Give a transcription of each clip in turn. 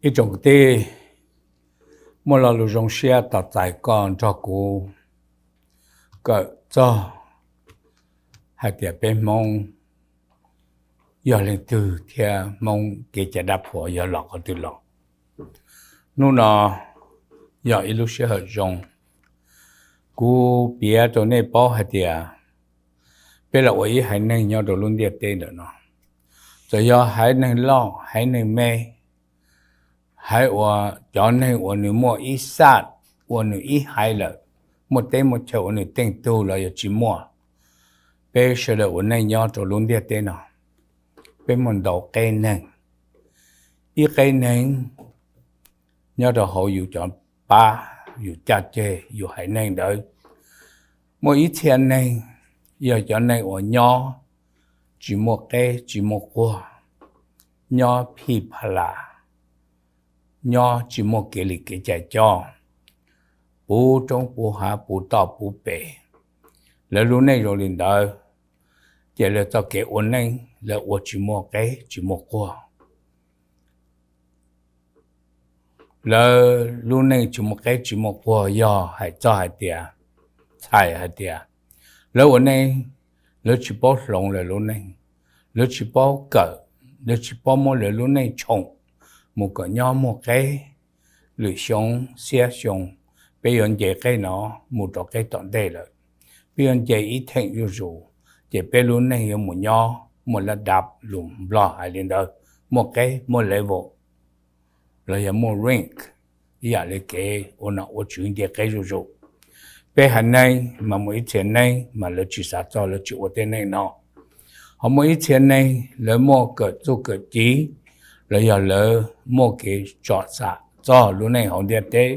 Ib tsoom kwv tij, muaj lo lus zoo siab tos txais koj nrog kuv kawm txog hais tias peb Hmoob yog leej twg thiab Hmoob kev cai dab qhuas yog los qhov twg los. Hnub no yog ib lub sij hawm zoo, kuv piav rau nej paub hais tias peb los ua ib haiv neeg nyob rau lub ntiaj teb ntawm no, txawm yog haiv neeg loj haiv neeg me, haiv uas cov neeg uas nws muaj ib xaj, ua nws ib haiv lawm, muaj teb muaj chaw ua nws teej tug los yog tsis muaj, peb sawv daws ua neej nyob rau lub ntiaj teb no, peb muaj ntau qeb neeg. Ib qeb neeg nyob rau hauv yus cov pab, yus caj ceg, yus haiv neeg ntawd. Muaj ib txhia neeg yog cov neeg uas nyob tsis muaj qeb tsis muaj quag, nyob phij pha las, nyob tsis muaj kev li kev cai coj, puv roob puv hav puv toj puv pes. Lawv lub neej zoo li ntawd, ces lawv txoj kev ua neej lawv ua tsis muaj qeb tsis muaj quag. Lawv lub neej tsis muaj qeb tsis muaj quag yog hais txog hais tias, txhais hais tias lawv ua neej, lawv tsis paub hloov lawv lub neej, lawv tsis paub kawm, lawv tsis paub muab lawv lub neej tshoom mus kom nyob muaj qeb. Lwm xyoo, xiab xyoo, peb yuav nce qeb no mus rau qeb tom ntej lawm, peb yuav nce ib theem zuj zus, ces peb lub neej yuav mus nyob muaj lab dav, lus Nplog hais li ntawd, muaj qeb muaj level los yog muaj rank, ib yam li kev ua nom ua tswv nce qeb zuj zus. Peb haiv neeg mas muaj ib txhia neeg mas lawv tsis xav txog, lawv tsis ua tej neej no. Ho muaj ib txhia neeg lawv muaj kawm txuj kawm ci los yog lawv muaj kev tsom xam txog lub neej hauv ntiaj teb,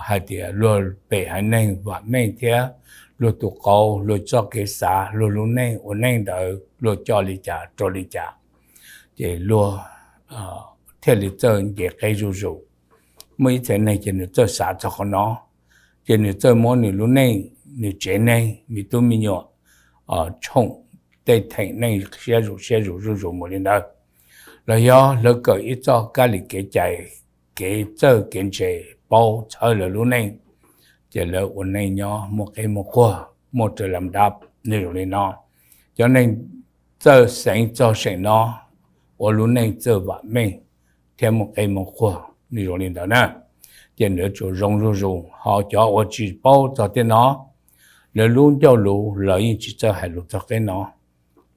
hais tias luag pem haiv neeg vam meej thiab luag tus qauv, luag txoj kev xav, luag lub neej ua neej ntawd luag coj li cas rau li cas, ces luag thiaj li txawj nce qeb zuj zus. Muaj ib txhia neeg ces nws txawj xav txog qhov no, ces nws txawj muab nws lub neej, nws tsev neeg, me tub me nyuam tshoom tej theem neej siab zus siab zus zuj zus mus li ntawd. Los yog lawv kawm ib txoj kab li kev cai, kev txawj kev ntse, paub txhawb lawv lub neej, ces lawv ua neej nyob muaj qeb muaj quag, muaj raws lam dab, nws zoo li no. Cov neeg txawj xeev txog seem no, ua lub neej txawj vam meej thiab muaj qeb muaj quag, nws zoo li ntawd na, ces lawv tsuas zoo zuj zus. Ho cov uas tsis paub txog tej no, lawv lub ncauj lus lawv yeej tsis txawj hais lus txog qeb no.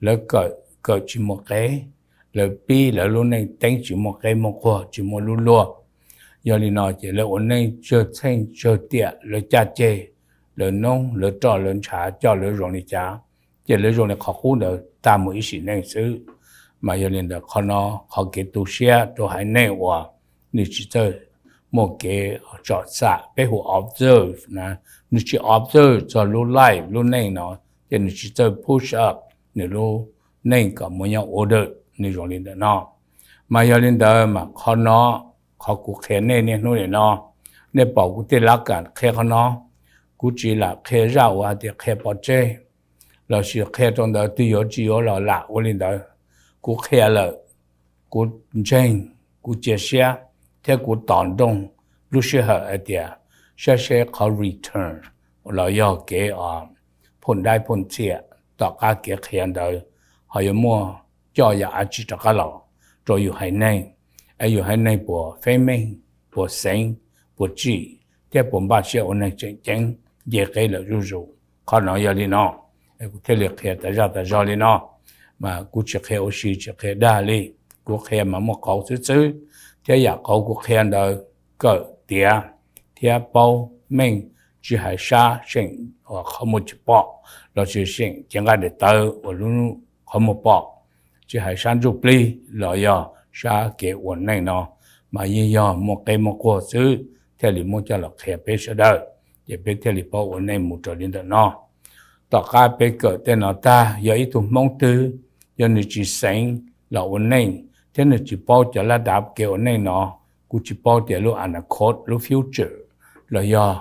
Lawv kawm, kawm tsis muaj qeb, lawv pib lawv lub neej teeb tsis muaj qeb muaj quag, tsis muaj lub luag. Yog li no ces lawv ua neej tsawg txheej tsawg tiam, lawv caj ceg, lawv noob lawv roj lawv ntshav coj lawv zoo li cas, ces lawv zoo li qhov qub ntawd tag mus ib sim neej xwb. Mas yog li ntawd qhov no, qhov kev tu siab rau haiv neeg uas nws tsis txawj muaj kev tsom xam, peb hu observe na, nws tsis observe txog lub life lub neej no, ces nws tsis txawj push up nws lub neej kom mus nyob order, nws zoo li ntawm no. Mas yog li ntawd mas qhov no, qhov kuv qhia nej niaj hnub nim no, nej pom kuv tej lab kam qhia qhov no, kuv tsis lam qhia zaj uas hais tias qhia pov tseg, lossis qhia rau ntawd twg yuav tsis yuav los lam ua li ntawd. Kuv qhia lawm, kuv ntseeg, kuv cia siab, thiab kuv tos nrooj lub sij hawm hais tias saib seb qhov return los yog kev phom daib phom txiam tom qab kev qhia ntawd ho yuav muaj coj yam dab tsi rov qab los rau yus haiv neeg, es yus haiv neeg puas feeb meej, puas xeev, puas tsim, thiab puas npaj siab ua neeg tseem ceeb nce qeb lawm zuj zus. Qhov no yog li no, kuv thiaj li qhia tas zaj tas zog li no. Mas kuv tsis qhia ua si tsis qhia dag li, kuv qhia mas muaj qauv xwb xwb, thiab yam qauv kuv qhia ntawd kawm tiav thiab paub meej, tsis hais sab seem qhov muag tsis pom, lossis seem cev nqaij daim tawv uas lub qhov muag pom, tsis hais sab ntsuj plig los yog sab kev ua neej no, mas yeej yog muaj qeb muaj quag xwb thiaj li muab coj los qhia peb sawv daws, ces peb thiaj li paub ua neej mus raws li ntawm no. Tom qab peb kawm tej no tag, yog ib tug Hmoob twg, yog nws tsis xeev los ua neej thiab nws tsis paub cov lab dav kev ua neej no, kuv tsis paub tias lub anacot, lub future, los yog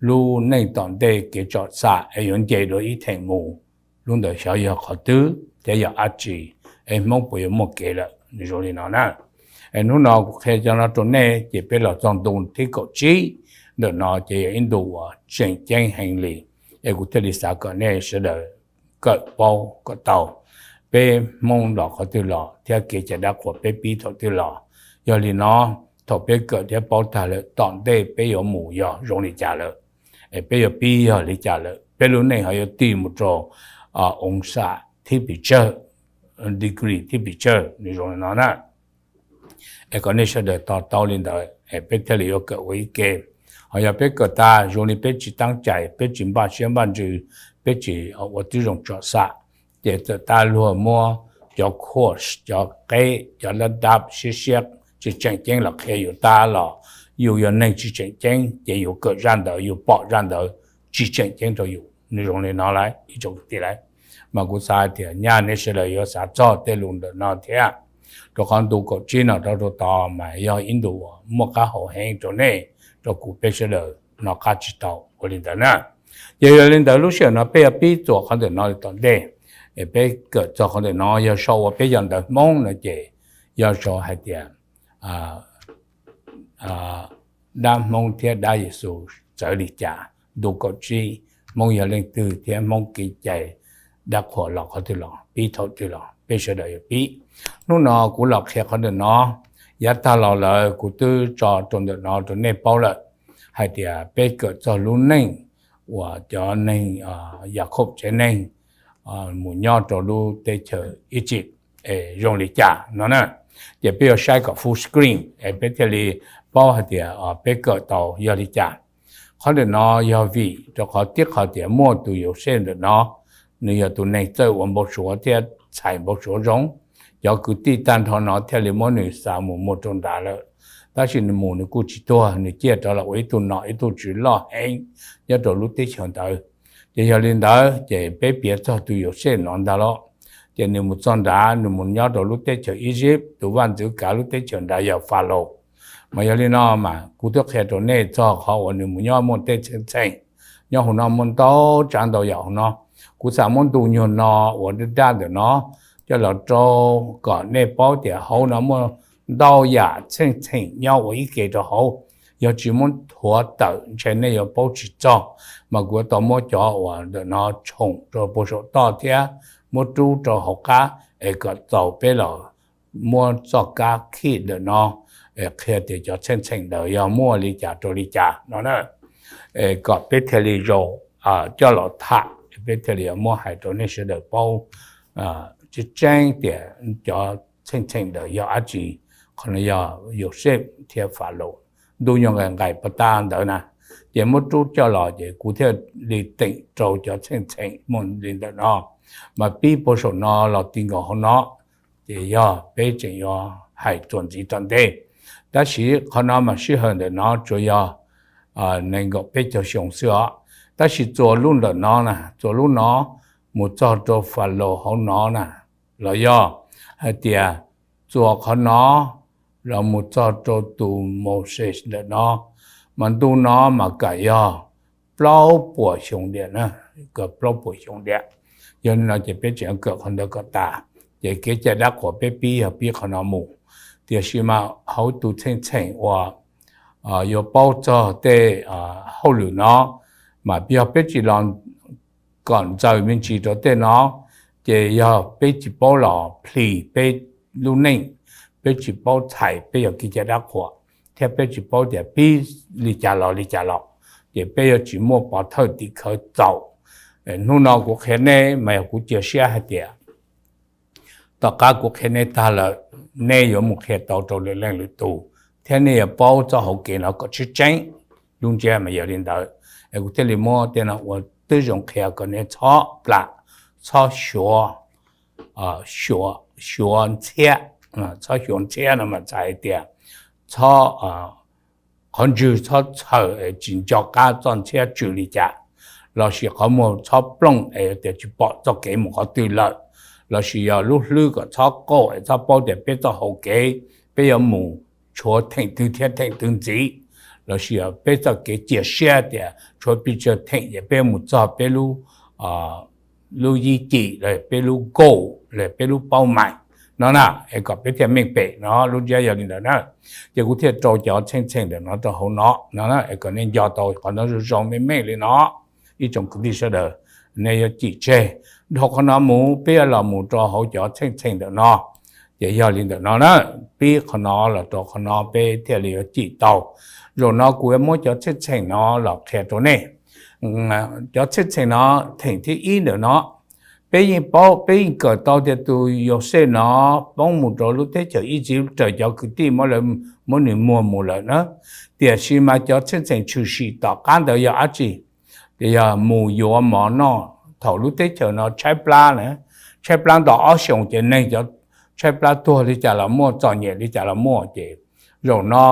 lub neej tom ntej kev tsom xam es yuav nce dua ib theem mus, lub ntawd xyov yog qhov twg thiab yog dab tsi, es Hmoob puas yuav muaj kev lawm, nws zoo li no na. Hnub no kuv qhia cov no rau nej ces peb los txog ntu thib kaum tsib ntawm no ces yog ib ntu uas tseem ceeb heev li, es kuv thiaj li xav kom nej sawv daws kawm paub kom tau peb Hmoob los qhov twg los thiab kev cai dab qhuas peb pib thaum twg los. Yog li no, thaum peb kawm thiab paub tag lawm tom ntej peb yuav mus yog zoo li cas lawm, es peb yuav pib yog li cas lawm, peb lub neej ho yuav tig mus rau oov xam thib pes tsawg, degree thib pes tsawg, nws zoo li no na. Es kom nej sawv daws to taub li ntawd es peb thiaj li yuav kawm ua ib ke. Ho yog peb kawm tag zoo li peb tsis teeb cai, peb tsis npaj siab npaj ntsws, peb tsis ua tib zoo tsom xam, ces txawm tab luag muab cov course, cov qeb, cov lab dab siab siab tsis tseem ceeb los qhia yus tab los yus yog neeg tsis tseem ceeb ces yus kawm zaj ntawd yus pom zaj ntawd tsis tseem ceeb rau yus. Nws zoo li no lawm ib tsoom kwv tij lawm. Mas kuv xav tias nyaj nej sawv daws yuav xav txog tej lus ntawm no thiab, rau qhov ntu kaum tsib no rau rau tod mas yog ib ntu uas muaj qab hau heev rau nej rau kuv peb sawv daws hnov qab tsis tau ua li ntawd na. Ces yog li ntawd lub sij hawm no peb yuav pib txuas qhov ntawm no li tom ntej, es peb kawm txog qhov ntawm no yog sau ua peb yog ntawv Hmoob no ces yog sau hais tias dab Hmoob thiab dab Yexus txawv li cas, ntu kaum tsib, Hmoob yog leej twg thiab Hmoob kev cai dab qhuas los qhov twg los pib thaum twg los peb sawv daws yuav pib. Hnub no kuv los qhia qhov ntawm no, yav tag los lawm kuv twb tso rau ntawm no rau nej paub lawm, hais tias peb kawm txog lub neej uas cov neeg Yakhob tsev neeg mus nyob rau lub teb chaws Egypt es zoo li cas no na. Ces peb yuav saib kom full screen es peb thiaj li paub hais tias peb kawm tau yog li cas. Qhov ntawm no yog vim rau qhov tib qho tias muaj tus Yauxej ntawm no, nws yog tus neeg txawj ua npau suav thiab txhais npau suav zoo, cov kwv tij tag nrho no thiaj li muab nws xa mus muag rau nrad lawm. Tab sis nws mus nws kuj tsis tuag, nws ciaj rov los ua ib tug nom ib tug tswv loj heev nyob rau lub teb chaws ntawd. Ces yog li ntawd ces peb piav txog tus Yauxej no ntag los, ces nws mus txog nrad, nws mus nyob rau lub teb chaws Egypt, tus vaj ntxwv kav lub teb chaws nrad yog Falaus. Mas yog li no mas kuv twb qhia rau nej txog qhov uas nws mus nyob muaj tej txheej txheem nyob hauv no, muaj ntau tsav ntau yam hauv no. Kuv xav muab ntu nyuag no uas daj daj ntawm no coj los rau kom nej paub tias hauv no muaj ntau yam txheej txheem nyob ua ib ke rau hauv. Yog tsis muab thuav tawm ntshe nej yuav paub tsis txog, mas kuv yuav tau muab cov uas ntawm no tshoom rau puag saum toj thiab muab rub rau hauv qab es kom txaus peb los muab txoj kab khij ntawm no qhia tias cov txheej txheem ntawd yog muaj li cas rau li cas no na. Kom peb thiaj li zoo coj los tham, peb thiaj li muab hais rau nej sawv daws paub tseeb tseeb tias cov txheej txheem ntawd yog dab tsi. Qhov no yog Yauxej thiab Falaus ntu nyuag nqaim nqaim pas tas ntawd na, ces muab rub coj los ces kuv thiaj li teem rau cov txheej txheem muaj li ntawm no. Mas pib puag saum no los ti nkaus hauv no, ces yog peb tseem yuav hais txuas ntxiv tom ntej. Tab sis qhov no mas sij hawm ntawm no tsuas yog nees nkaum peb caug xyoo xwb os. Tab sis txuas lub ntawm no na, txuas lub no mus txog rau Falaus hauv no na, los yog hais tias txuas qhov no los mus txog rau tus Mauxes ntawm no, mas ntu no mas kam yog plaub puas xyoo diam na, plaub puas xyoo diam. Yog li no ces peb tseem kawm qhov ntawd kom tas, ces kev cai dab qhuas peb pib yog pib qhov no mus. Tiam sis mas hauv tus txheej txheem uas yuav paub txog tej hauj lwm no, mas yog peb tsis los kom ntxaws me ntsis rau tej no, ces yog peb tsis paub los plhis peb lub neej, peb tsis paub txhais peb yog kev cai dab qhuas, thiab peb tsis paub tias pib li cas los li cas los, ces peb yuav tsis muaj pov thawj tim khawv txaus. Hnub no kuv qhia nej mas yog kuv cia siab hais tias tom qab kuv qhia nej tag lawm, nej yuav mus qhia tau rau lwm leej lwm tus, thiab nej yuav paub txoj hauv kev no kom tseeb tseeb. Lub ntsiab mas yog li ntawd, es kuv thiaj li muab tej no ua tib zoo qhia kom nej txhob plam, txhob xyuav, xyuav ntxhiab, txhob xyuav ntxhiab no mas txhais hais tias txhob, qhov ntswg txhob txhaws es tsis nco qab txoj ntxhiab tsw li cas, lossis qhov muag txhob plooj es tias tsis pom txoj kev mus qhov twg lawm, lossis yog lub hlwb kom txhob qauj es txhob paub tias peb txoj hauv kev peb yuav mus tshuav theem twg thiab theem twg ntxiv, lossis yog peb txoj kev cia siab tias tshuav pes tsawg theem ces peb yuav mus txog peb lub, lub yib cim los peb lub goal los peb lub paub mais. no na, es kom peb thiaj meej pem no lub ntsiab yog li ntawd na. Ces kuv thiaj rau cov txheej txheem ntawm no rau hauv no no es kom nej nco tau qhov no zoo zoo meej meej li no. Ib tsoom kwv tij sawv daws, nej yuav cim tseg, dhau qhov no mus peb yuav los mus rau hauv cov txheej txheem ntawm no. Ces yog li ntawm no na, pib qhov no los rau qhov no peb thiaj li yuav cim tau. Zaum no kuv yuav muab cov txheej txheem no los qhia rau nej. Cov txheej txheem no, theem thib ib ntawm no, peb yeej paub, peb yeej kawm tau tias tus Yauxej no poob mus rau lub teb chaws Iziv raws cov kwv tij muab nws muag mus lawm na. Tiam sis mas cov txheej txheem tshwm sim tom qab ntawd yog dab tsi? Ces yog mus yuav mov noj thaum lub teb chaws no tshaib plab na, tshaib plab ntau ob xyoos ces neeg cov tshaib plab tuag li cas los muaj, txom nyem li cas los muaj. Ces zaum no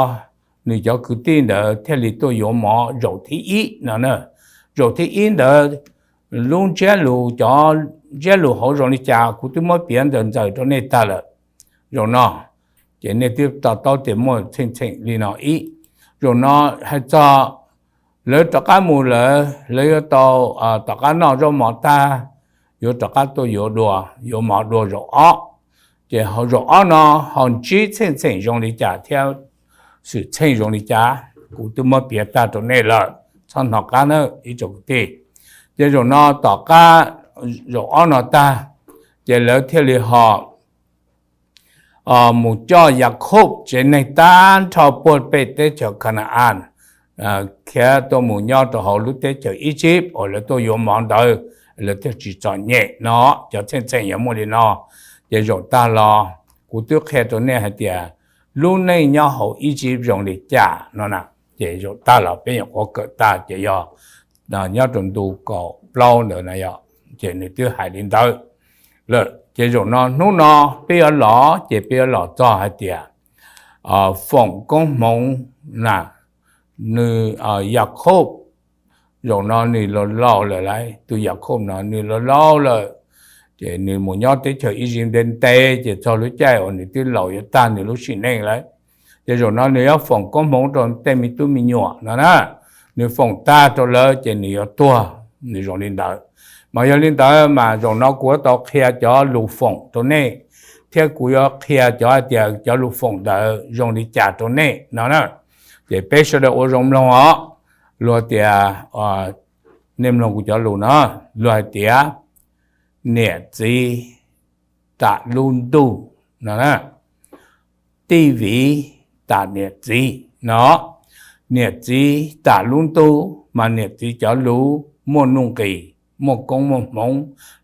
nws cov kwv tij ntawd thiaj li tuaj yuav mov zaum thib ib no na. Zaum thib ib ntawd lub ntsiab lus, cov ntsiab lus hauv zoo li cas kuv twb muab piav ntawm ntxaws rau nej tag lawm. Zaum no ces nej twb to taub tias muaj txheej txheem li no ib. Zaum no hais txog lawv rov qab mus lawm, lawv yuav tau tom qab noj zaub mov tag, yuav rov qab tuaj yuav dua, yuav mov dua zaum ob. Ces zaum ob no ho ntsib txheej txheem zoo li cas thiab xwm txheej zoo li cas, kuv twb muab piav tag rau nej lawm, txhob hnov qab na ib tsoom kwv tij. Ces zaum no tom qab zaum ob no tag, ces lawv thiaj li ho mus coj Yakhob tsev neeg tag nrho puag pem teb chaws Kana-an khiav tuaj mus nyob rau hauv lub teb chaws Iziv uas lawv tuaj yuav mov ntawd, lawv thiaj tsis txom nyem no. Cov txheej txheem yog muaj li no. Ces zaum tag los kuv twb qhia rau nej hais tias lub neej nyob hauv Iziv zoo li cas no na. Ces zaum tag los peb nyuam qhuav kawm tag ces yog nyob rau ntu kaum plaub ntawd na yog, ces nws twb hais li ntawd lawm. Ces zaum no hnub no peb yuav los ces peb yuav los txog hais tias foom koob hmoov na, nws Yakhob zaum no nws laus laus lawm lauj, tus Yakhob no nws laus laus lawm. Ces nws mus nyob teb chaws Iziv ntev ntev ces txog lub caij uas nws twb laus yuav tag nws lub sim neej lawm. Ces zaum no nws yuav foom koob hmoov rau tej me tub me nyuam no na. Nws foom tag rau lawv ces nws yuav tuag, nws zoo li ntawd. Mas yog li ntawd mas zaum no kuv yuav tau qhia cov lus foom rau nej, thiab kuv yuav qhia cov hais tias cov lus foom ntawd zoo li cas rau nej no na. Ces peb sawv daws ua zoo mloog os. Luag tias, nej mloog kuv cov lus no, luag hais tias niam txiv tam lub ntuj no na, tij viv tam niam txiv no. Niam txiv tam lub ntuj mas niam txiv cov lus muaj nuj nqis, muaj koob muaj hmoov,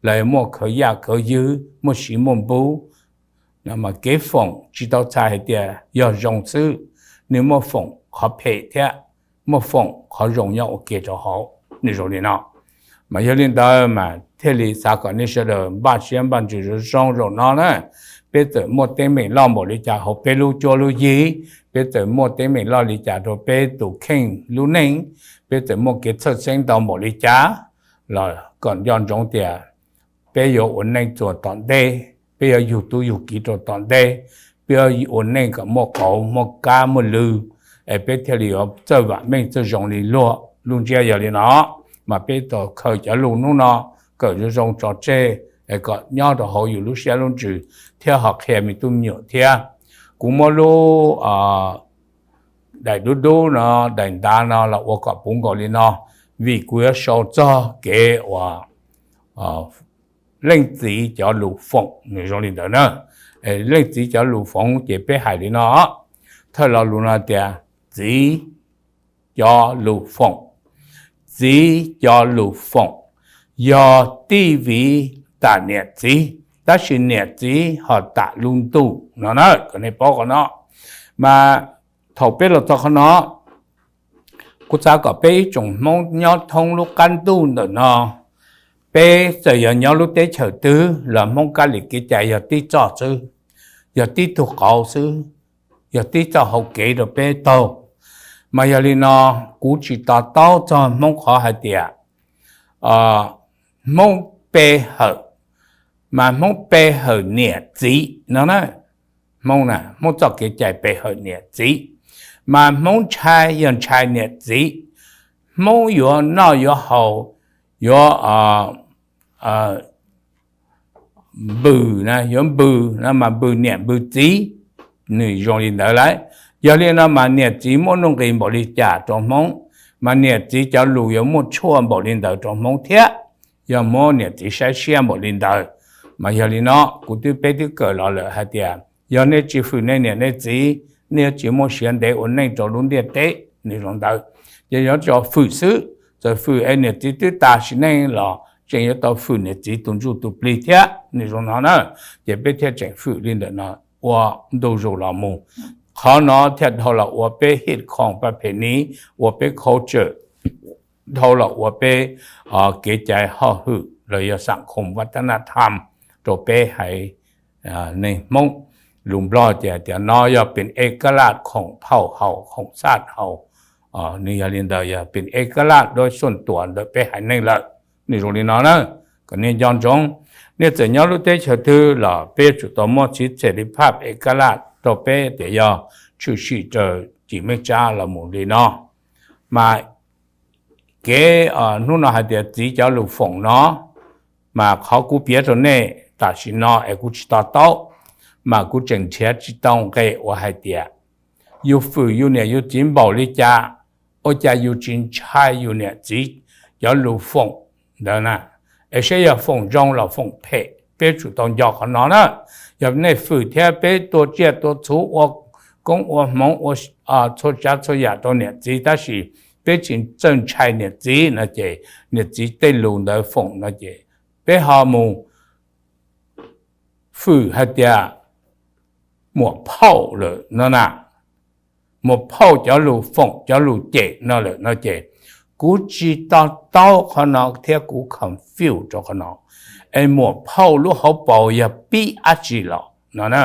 los muaj khawv yaj khawv ywg, muaj siv muaj npub no. Mas kev foom tsis tau txhais hais tias yog zoo xwb, nws muaj foom qhov phem thiab muaj foom qhov zoo nyob ua ke rau hauv, nws zoo li no. Mas yog li ntawd mas thiaj li xav kom nej sawv daws npaj siab npaj ntsws zoo zoo zaum no na. Peb txawm muaj teeb meem loj npaum li cas hauv peb lub cuab lub yig, peb txawm muaj teeb meem loj li cas rau peb tus kheej lub neej, peb txawm muaj kev txhawj xeeb ntau npaum li cas los kom nco ntsoov tias peb yuav ua neej txuas tom ntej, peb yuav yug tub yug kiv rau tom ntej, peb yuav ua neej kom muaj qauv muaj kab muaj lw, es peb thiaj li yuav txawj vam meej txawj zoo li luag. Lub ntsiab yog li no, mas peb tau khaws cov lus hnub no kawm zoo zoo tso tseg, es kom nyob rau hauv yus lub siab lub ntsws thiab ho qhia me tub me nyuam thiab. Kuv muab lub daim dub dub no, daim ntav no los ua kom puv nkaus li no, vim kuv yuav sau txog kev uas leej txiv cov lus foom nws zoo li ntawd na. Leej txiv cov lus foom ces peb hais li no, thawj lo lus no tias txiv cov lus foom. Txiv cov lus foom yog tij viv tam niam txiv, tab sis niam txiv ho tam lub ntuj no na, kom nej paub qhov no. Mas thaum peb los txog qhov no, kuv xav kom peb ib tsoom Hmoob nyob thoob lub qab ntuj ntawm no, peb txawm yog nyob lub teb chaws twg los Hmoob kab lis kev cai yog tib txoj xwb, yog tib tug qauv xwb, yog tib txoj hau kev rau peb taug. Mas yog li no, kuv tsis to taub txog Hmoob qhov hais tias Hmoob pe hawm, mas Hmoob pe hawm niam txiv no na. Hmoob na, Hmoob txoj kev cai pe hawm niam txiv, mas Hmoob ntshai yog ntshai niam txiv. Hmoob yuav noj yuav haus, yuav npws na, yuav npws no mas npws niam npws txiv, nws zoo li ntawd lawm. Yog li no mas niam txiv muaj nuj nqis npaum li cas rau Hmoob, mas niam txiv cov lus yuav muaj tshuaj npaum li ntawd rau Hmoob thiab. Yog muab niam txiv saib siab npaum li ntawd, mas yog li no kuv twb, peb twb kawm los lawm hais tias yog nej tsis fwm nej niam nej txiv, nej yuav tsis muaj siav ntev ua neej rau lub ntiaj teb, nws zoo ntawd. Ces yuav tso fwm xwb, txawm fwm es niam txiv twb tas sim neej los tseem yuav tau fwm niam txiv tus ntsuj tus plig thiab, nws zoo no na. Ces peb thiaj tseem fwm li ntawm no ua ntu zus los mus. Qhov no thiaj dhau los ua peb hit khoom pab phem niv, ua peb culture, dhau los ua peb kev cai hauj lwm los yog xam khoom vaj thab naj tham rau peb haiv neeg Hmoob. Lus Nplog ces tias no yog pin ej kab laj khoom phauj haus khoom xaj haus. Nws yog li ntawd, yog pin ej kab laj duab xuam tuas ntawm peb haiv neeg lawm. Nws zoo li no na, kom nej nco ntsoov. Nej txawm nyob lub teb chaws twg los peb yuav tsum tau muaj txiv txhem li phaj ej kab laj rau peb tias yog tshwm sim raws cim meej tsab los mus li no. Mas kev hnub no hais tias txiv cov lus foom no, mas qhov kuv piav rau nej tam sim no es kuv tsis to taub, mas kuv tseem nrhiav tsis tau nqe uas hais tias yus fwm yus niam yus txiv npaum li cas, ua cas yus tsis ntshai yus niam txiv cov lus foom ntawd na. Es saib yog foom zoo los foom phem, peb yuav tsum tau nco qhov no na. Yog nej fwm thiab peb tua tsiaj tua txhu ua koob ua hmoov ua txhua tsav txhua yam rau niam txiv tab sis peb tsis txawj ntshai niam txiv no ces niam txiv tej lus ntawd foom no ces peb ho mus fwm hais tias muam phauj lawm no na. Muam phauj cov lus foom cov lus cem no lawm no ces kuv tsis to taub qhov no thiab kuv confuse rau qhov no. Es muam phauj lub hauv paus yog pib dab tsi los no na?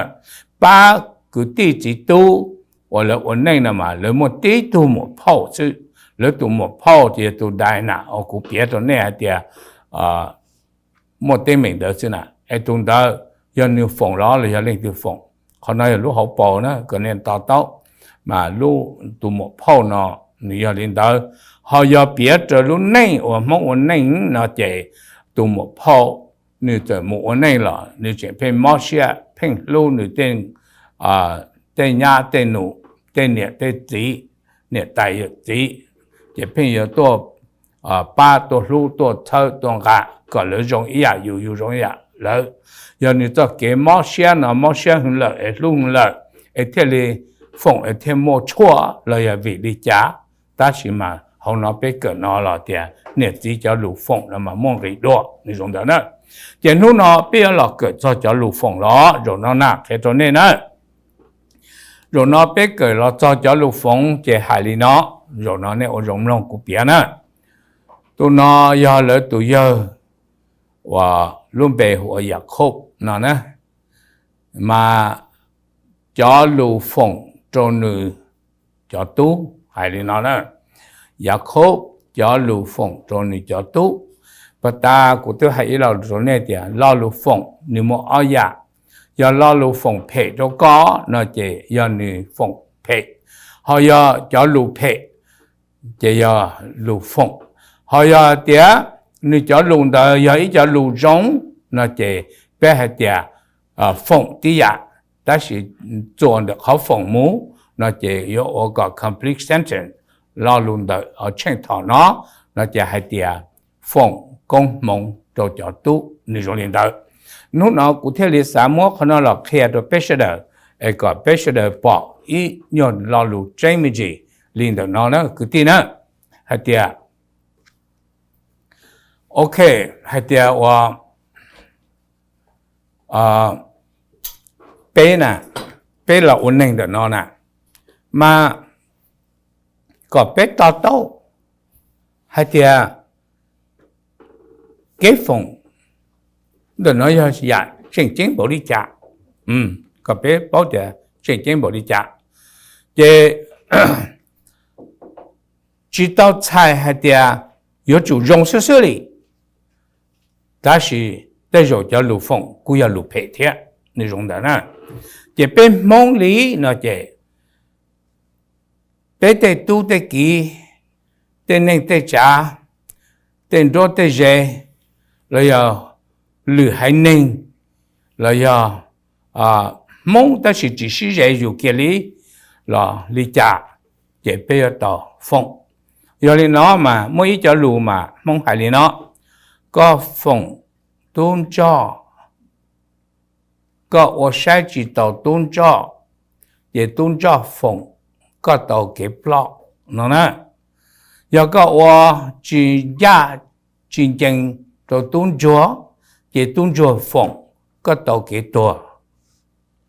Pab kwv tij txiv tub uas lawv ua neej no mas lawv muaj tib tug muam phauj xwb. Lawv tus muam phauj ces yog tus Dai na uas kuv piav rau nej hais tias muaj teeb meem ntawd xwb na. Es tus ntawd yog nws foom los los yog leej twg foom, qhov no yog lub hauv paus na kom nej to taub. Mas lub, tus muam phauj no nws yog li ntawd. Ho yog piav raws lub neej uas Hmoob ua neej no ces tus muam phauj nws txawm mus ua neej los nws tseem pheej mob siab pheej hlub nws tej nyab tej nus, tej niam tej txiv, niam tais yawm txiv, ces pheej yuav tuaj pab tuaj hlub tuaj txhawb tuaj nqa kom lawv zoo ib yam yus yus zoo ib yam lawv. Yog nws txoj kev mob siab no mob siab heev lawm es hlub heev lawm es thiaj li foom es thiaj muaj tshuaj los yog vim li cas. Tab sis mas hauv no peb kawm no los tias niam txiv cov lus foom no mas muaj nqis dua, nws zoo ntawd na. Ces hnub no peb yuav los kawm txog cov lus foom los zaum no na qhia rau nej na. Zaum no peb kawm los txog cov lus foom ces hais li no, zaum no nej ua zoo mloog kuv piav na. Tus no yog lawv tus yawg uas lub npe hu ua Yaakov no na, mas cov lus foom rau nws cov tub hais li no na. Yaakov cov lus foom rau nws cov tub. Pas tas kuv twb hais ib lo lus rau nej tias lo lus foom nws muaj ob yam. Yog lo lus foom phem rau koj no ces yog nws foom phem, ho yog cov lus phem ces yog lus foom. Ho yog tias nws cov lus ntawd yog ib cov lus zoo no ces peb hais tias foom tib yam, tab sis txuas ntawm qhov foom mus no ces yuav ua kom complete sentence. Lo lus ntawm tsheej thaum no, no ces hais tias foom koob hmoov rau cov tub, nws zoo li ntawd. Hnub no kuv thiaj li xav muab qhov no los qhia rau peb sawv daws es kom peb sawv daws pom ib nyuag lo lus tseeb me ntsis li ntawm no na kwv tij na. Hais tias, ok, hais tias ua peb na, peb los ua neeg ntawm no na, mas kom peb to taub hais tias kev foom ntawm no yog yam tseem ceeb npaum li cas, kom peb paub tias tseem ceeb npaum li cas. Ces tsis tau txhais hais tias yuav tsum zoo xwb xwb li, tab sis tej zaum cov lus foom kuj yog lus phem thiab, nws zoo ntawd na. Ces peb Hmoob li no ces peb tej tub tej kiv, tej neej tej tsav, tej nruab tej ze, los yog lwm haiv neeg los yog Hmoob tab sis tsis sib ze yus kiag li los li cas, ces peb yuav tau foom. Yog li no mas muaj ib cov lus mas Hmoob hais li no: Koj foom tub ntsoj, koj ua saib tsis taus tub ntsoj, ces tub ntsoj foom koj tau kev ploj no na. Yog koj ua tsis ncaj tsis ncees rau tub ntsuag, ces tub ntsuag foom koj tau kev tuag.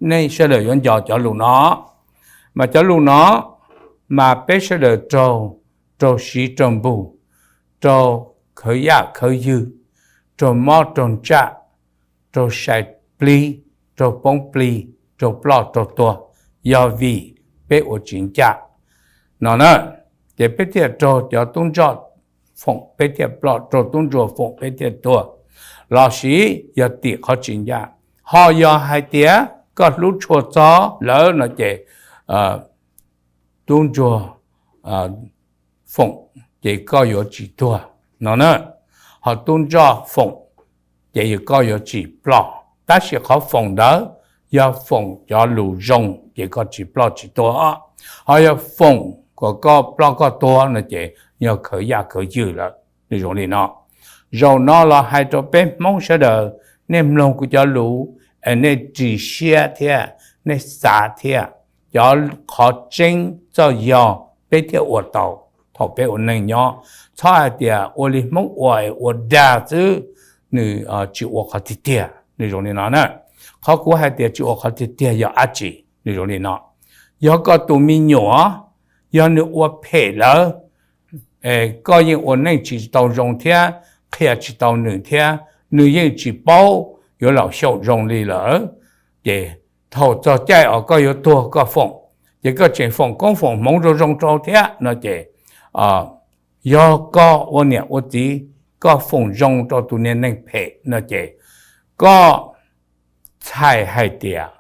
Nej sawv daws yuav nco cov lus no, mas cov lus no mas peb sawv daws raug, raug siv raug npug, raug khawv yaj khawv ywg, raug mob raug ntsaj, raug sai plig, raug poob plig, raug ploj raug tuag, yog vim peb ua tsis ncaj no na. Ces peb thiaj raug cov tub ntsoj foom peb thiaj ploj, raug tub ntsuag foom peb thiaj tuag, los sis yog tim qhov tsis ncaj. Ho yog hais tias koj hlub tshua txog lawm no ces tub ntsuag foom ces koj yuav tsis tuag no na. Ho tub ntsoj foom ces koj yuav tsis ploj, tab sis qhov foom ntawd yog foom cov lus zoo ces koj tsis ploj tsis tuag. Ho yog foom kom koj ploj koj tuag no ces yog khawv yaj khawv ywg lawm. Nws zoo li no. Zaum no los hais rau peb Hmoob sawv daws, nej mloog kuv cov lus es nej ris siab thiab nej xav thiab, cov qhov tseeb txoj yog peb thiaj ua tau thaum peb ua neej nyob. Txhob hais tias ua li Hmoob ua es ua dag xwb, nws tsis ua qhov tiag tiag. Nws zoo li no na. Qhov kuv hais tias tsis ua qhov tiag tiag yog dab tsi? Nws zoo li no. Yog koj tus me nyuam, yog nws ua phem lawm, koj yeej ua neej tsis tau zoo thiab, qhia tsis tau nws thiab, nws yeej tsis paub yuav los xyaum zoo li lawm, ces thaum txog caij uas koj yuav tuag koj foom, ces koj tseem foom koob foom hmoov zoo zoo rau thiab no ces, yog koj ua niam ua txiv, koj foom zoo rau tus niag neeg phem no ces koj txhais hais tias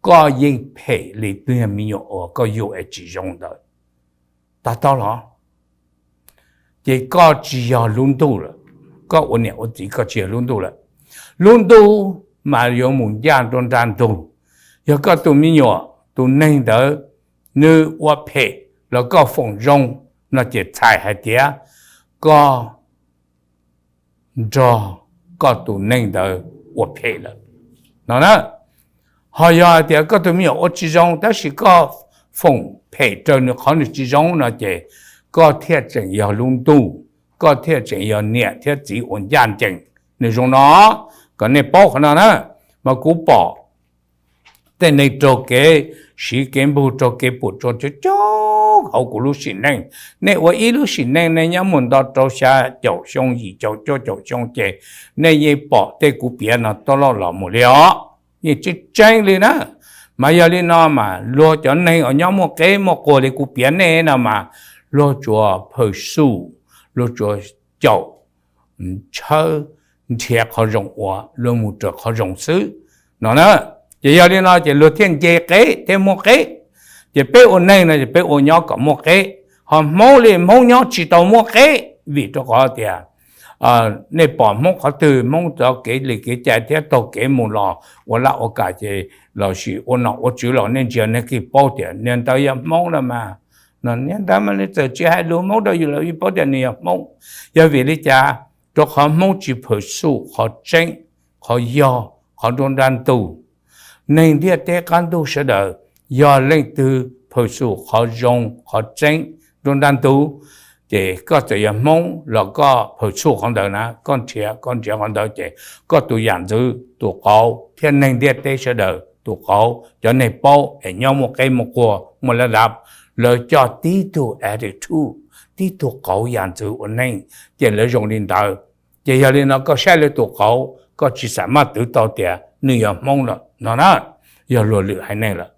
koj yeej phem li tus niag me nyuam uas koj yug es tsis zoo ntawd. Tau tau los? Ces koj tsis yog lub ntuj lawm. Koj ua niam ua txiv koj tsis yog lub ntuj lawm. Lub ntuj mas yuav mus ncaj nruab nrab ntug. Yog koj tus me nyuam tus neeg ntawd nws ua phem los koj foom zoo no ces txhais hais tias koj nrog koj tus neeg ntawd ua phem lawm no na. Ho yog hais tias koj tus me nyuam ua tsis zoo tab sis koj foom phem raws nws qhov nws tsis zoo no ces koj thiaj tseem yog lub ntuj, koj thiaj tseem yog niam thiab txiv uas ncaj ncees. Nws zoo no, kom nej paub qhov no na. Mas kuv pom tej neeg raug kev siv kev npug raug kev puas tsuaj coob coob hauv kuv lub sim neej. Nej ua ib lub sim neej nej nyob muaj nto rau xya caum xyoo yim caum cuaj caum xyoo ces nej yeej pom tej kuv piav no toj loj los mus li os. Yeej tseeb tseeb li na. Mas yog li no mas luag cov neeg uas nyob muaj qeb muaj quas li kuv piav nej no mas luag tsuas phawj xum, luag tsuas caum tshawb nrhiav qhov zoo ua, luag mus raws qhov zoo xwb no na. Ces yog li no ces luag thiaj nce qeb thiaj muaj qeb. Ces peb ua neeg no ces peb ua nyob kom muaj qeb. Ho Hmoob li Hmoob nyob tsis tau muaj qeb vim rau qhov tias nej pom Hmoob qhov twg Hmoob txoj kev li kev cai thiab taug kev mus los ua laj ua kam ces lossis ua nom ua tswv los nej ntsia nej thiaj paub tias niag ntawd yog Hmoob no mas. No niag ntawd mas nws txawm tsis hais lus Hmoob rau yus los yeej paub tias nws yog Hmoob. Yog vim li cas? Rau qhov Hmoob tsis phawj xum qhov tseeb, qhov yog, qhov nruab nrab ntug. Neeg ntiaj teb qab ntuj sawv daws, yog leej twg phawj xum qhov zoo qhov tseeb nruab nrab ntug, ces koj txawm yog Hmoob los koj phawj xum qhov ntawd na, koj nrhiav koj nrhiav qhov ntawd ces koj tus yam ntxwv tus qauv thiab neeg ntiaj teb sawv daws tus qauv, cov neeg paub es nyob muaj qeb muaj quas muaj lab dab, lawv coj tib tug attitude, tib tug qauv yam ntxwv ua neej, ces lawv zoo li ntawd. Ces yog li no koj saib lawv tus qauv koj tsis xam maj twv tau tias nws yog Hmoob lawm no na, yog luag lwm haiv neeg lawm.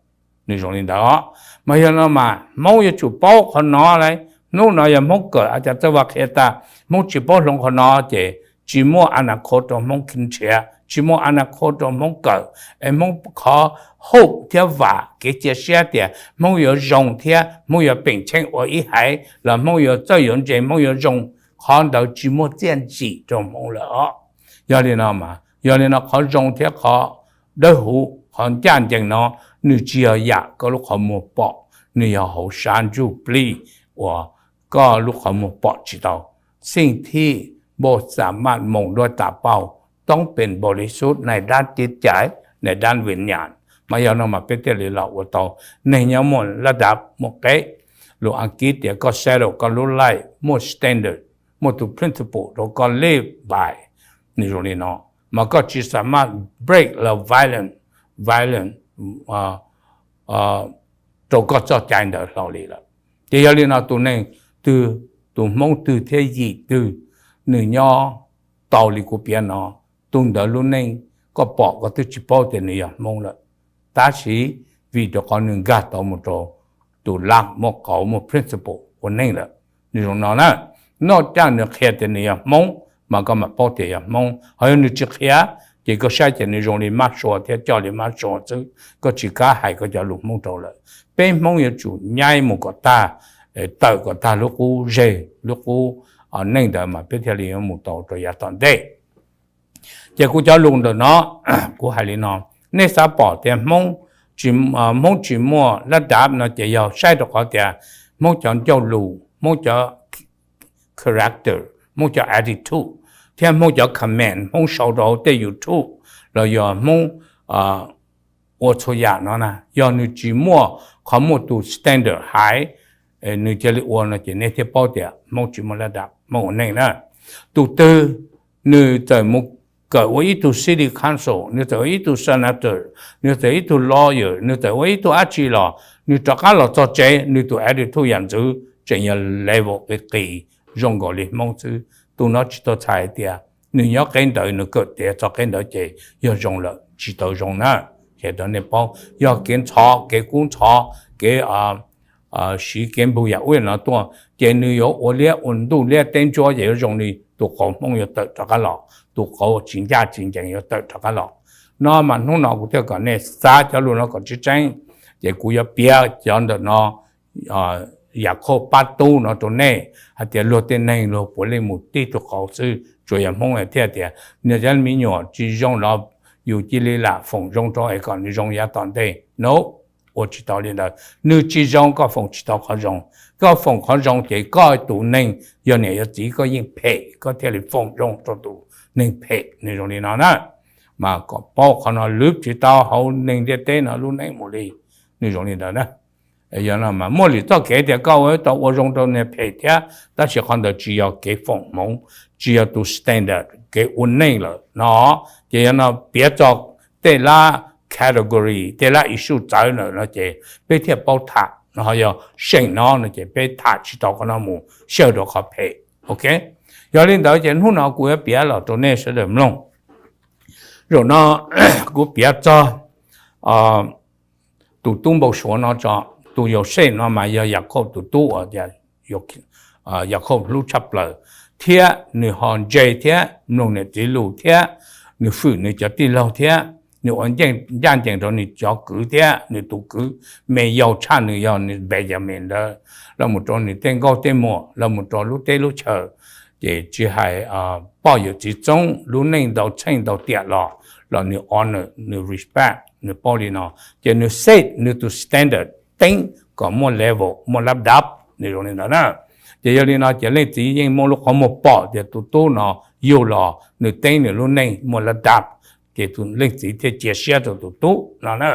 Nws zoo li ntawd. Mas yog no mas Hmoob yuav tsum paub qhov no lauj. Hnub no yog Hmoob kawm a cas txawj vaj qhia tag, Hmoob tsis paub hloov qhov no ces tsis muaj a na kho rau Hmoob nrhiav, tsis muaj a na kho rau Hmoob kawm, es Hmoob qhov hope thiab vam kev cia siab tias Hmoob yuav zoo thiab Hmoob yuav peem tsheej ua ib haiv los Hmoob yuav txawj yuav ntse Hmoob yuav zoo, qhov ntawd tsis muaj txiaj ntsim rau Hmoob lawm os. Yog li no mas, yog li no qhov zoo thiab qhov dawb huv, qhov ncaj ncees no, nws tsis yog yam koj lub qhov muag pom, nws yog hauv sab ntsuj plig uas koj lub qhov muag pom tsis tau. สิ่งที่บ่สามารถมองด้วยตาเปล่า ต้องเป็นบริสุทธิ์ในด้านจิตใจ ในด้านวิญญาณ. Mas yog no mas peb thiaj li los ua tau neeg nyob muaj lab dav muaj qeb. Lus Askiv tias koj settle koj lub life muaj standard, muaj tus principle rau koj live by. Nws zoo li no, mas koj tsis xav maj break the violence, violence rau koj txoj cai ntawd hlo li lawm. Ces yog li no tus neeg twg, tus Hmoob twg thiab yim twg, nws nyob tau li kuv piav no, tus ntawd lub neej koj pom koj twb tsis paub tias nws yog Hmoob lawm, tab sis vim rau qhov nws nkag tau mus rau tus lab muaj qauv muaj principle ua neej lawm. Nws zoo no na, noj caj nws qhia tias nws yog Hmoob, mas koj mam paub tias yog Hmoob. Ho yog nws tsis qhia, ces koj saib ces nws zoo li mab sua thiab coj li mab sua xwb, koj tsis kav hais koj cov lus Hmoob rau lawm. Peb Hmoob yuav tsum nyaib mus kom tag, tawm kom tag lub qub zej lub qub neej ntawd mas peb thiaj li yuav mus tau rau yav tom ntej. Ces kuv cov lus ntawm no, kuv hais li no, nej xav pom tias Hmoob tsis muaj lab dav no ces yog saib rau qhov tias Hmoob cov ncauj lus, Hmoob cov character, Hmoob cov attitude, thiab Hmoob cov comment Hmoob sau rau tej YouTube los yog Hmoob ua txhua yam no na, yog nws tsis muaj qhov muaj tus standard hais, nws cia li ua no ces nej thiaj paub tias Hmoob tsis muaj lab dav, Hmoob ua neej na. Tus twg nws txawm mus kawm ua ib tug city council, nws txawm ua ib tug senator, nws txawm ib tug lawyer, nws txawm ua ib tug dab tsi los nws rov qab los txog tsev nws tus attitude yam ntxwv tseem yog level qis qis zoo nkaus li Hmoob xwb. Tus no tsis tau txhais hais tias nws nyob qeb ntawd nws kawm tiav txog qeb ntawd ces yog zoo lawm, tsis tau zoo na. Ces rau nej paub, yog kev ntxhov, kev kub ntxhov, kev siv kev npug yam ub yam no tuaj ces nws yuav ua liab ua ntuj liab teb ntsuab ces yuav zoo li tus qauv Hmoob yuav tawm rov qab los, tus qauv tsis ncaj tsis ncees yuav tawm rov qab los. No mas hnub no kuv thiaj kom nej xav cov lus no kom tseeb tseeb, ces kuv yuav piav cov ntawm no Yakhauj pab tub no rau nej hais tias luag tej neeg luag puav leej mus tib tug qauv xwb, tsuas yog Hmoob thiaj tias nws cov me nyuam tsis zoo los yus cia li lam foom zoo rau es kom nws zoo yav tom ntej no. Ua tsis tau li ntawd, nws tsis zoo koj foom tsis tau qhov zoo. Koj foom qhov zoo ces koj tus neeg yog niam yog txiv koj yeej phem, koj thiaj li foom zoo rau tus neeg phem, nws zoo li no na. Mas kom paub qhov no lwv tsis tau hauv neeg ntiaj teb no lub neej mus li, nws zoo li ntawd na. Yog no mas muaj lwm txoj kev tias koj ua tau ua zoo rau neeg phem thiab, tab sis qhov ntawd tsis yog kev foom hmoov, tsis yog tus standard kev ua neej lawm no. Ces yog no piav txog tej lab category, tej lab issue txawv lawm no ces peb thiaj paub tham no. Ho yog seem no no ces peb tham tsis tau qhov no mus, xyaw rau qhov phem. Ok, yog li ntawd ces hnub no kuv yuav piav los rau nej sawv daws mloog. Zaum no kuv piav txog tus tub npau suav no tso. Tus Yauxej no mas yog Yakhauj tus tub uas Yakhauj hlub tshaj plaws, thiab nws ho ntse thiab mloog niam txiv lus thiab nws hwm nws cov tij laug thiab nws ua ncaj ncees rau nws cov kwv thiab nws tus kwv me yau tshaj nws yog nws Benjamin ntawd, los mus rau nws tej nkauj tej muam, los mus rau lub teb lub chaw. Ces tsis hais poj yawm txiv txoob lub neej ntau txheej ntau tiam los, los nws honor, nws respect, nws paub li no. Ces nws set nws tus standard teeb kom muaj level, muaj lab dab, nws zoo li ntawd na. Ces yog li no ces leej txiv yeej muaj lub qhov muag pom tias tus tub no yug los nws teeb nws lub neej muaj lab dab, ces tus leej txiv thiaj cia siab rau tus tub no na.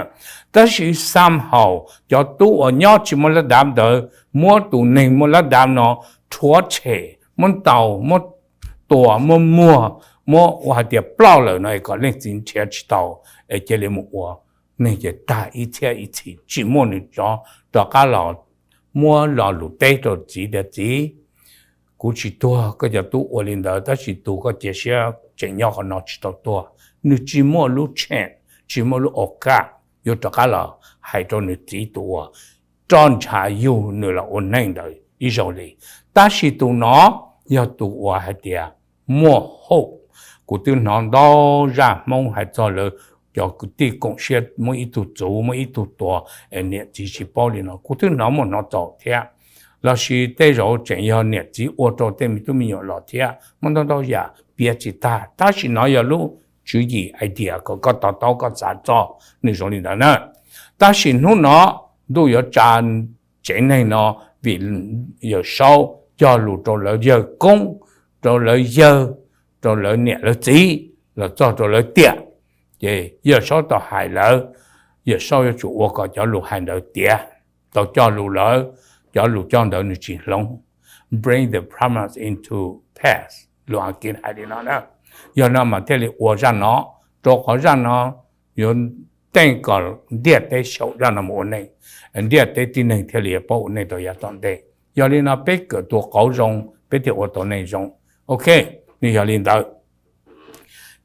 Tab sis somehow cov tub uas nyob tsis muaj lab dab ntawd muab tus neeg muaj lab dab no rhuav tshem, muab ntaus, muab tua, muab muag, muab ua hais tias ploj lawm no es kom leej txiv nrhiav tsis tau, es cia li mus ua neeg ces tag ib txhiab ib txhis tsis muaj nws rov qab los muab lo lus teb rau txiv tias txiv, kuv tsis tuag koj cov tub ua li ntawd tab sis tus koj cia siab tseem nyob qhov no tsis tau tuag. Nws tsis muaj lub change, tsis muaj lub okaj yuav rov qab los hais rau nws txiv tus uas roj ntsha yug nws los ua neej ntawd ib zaug li. Tab sis tus no yog tus uas hais tias muaj hope. Kuv twb hnov ntau zaj Hmoob hais txog lawv cov kwv tij koom siab muab ib tug txuv muab ib tug tua, niam txiv tsis paub li no kuv twb hnov muaj hnov txaus thiab. Lossis tej zaum tseem yog niam txiv ua rau tej me tub me nyuam los thiab, muaj ntau ntau yam piav tsis tag. Tab sis no yog lub tswv yim idea kom koj to taub koj xav txog, nws zoo li ntawd na. Tab sis hnub no ntuj yuav tsa tsev neeg no vim Yawm Saub cog lus rau lawv yawg koob, rau lawv yawg, rau lawv niam lawv txiv, los txog rau lawv tiam. Ces Yawm Saub tau hais lawv, Yawm Saub yuav tsum ua kom cov lus hais ntawd tiav, tau cog lus lawm, cov lus cog ntawd nws tsis hloov. Bring the promise into pass, lus Askiv hais li no na. Yog no mas thiaj li ua zaj no, rau qhov zaj no yuav teej kom ntiaj teb xyaum zaj no mus ua neej, ntiaj teb tib neeg thiaj li yuav paub ua neej rau yav tom ntej. Yog li no peb kawm tus qauv zoo peb thiaj ua tau neeg zoo. Ok, nws yog li ntawd.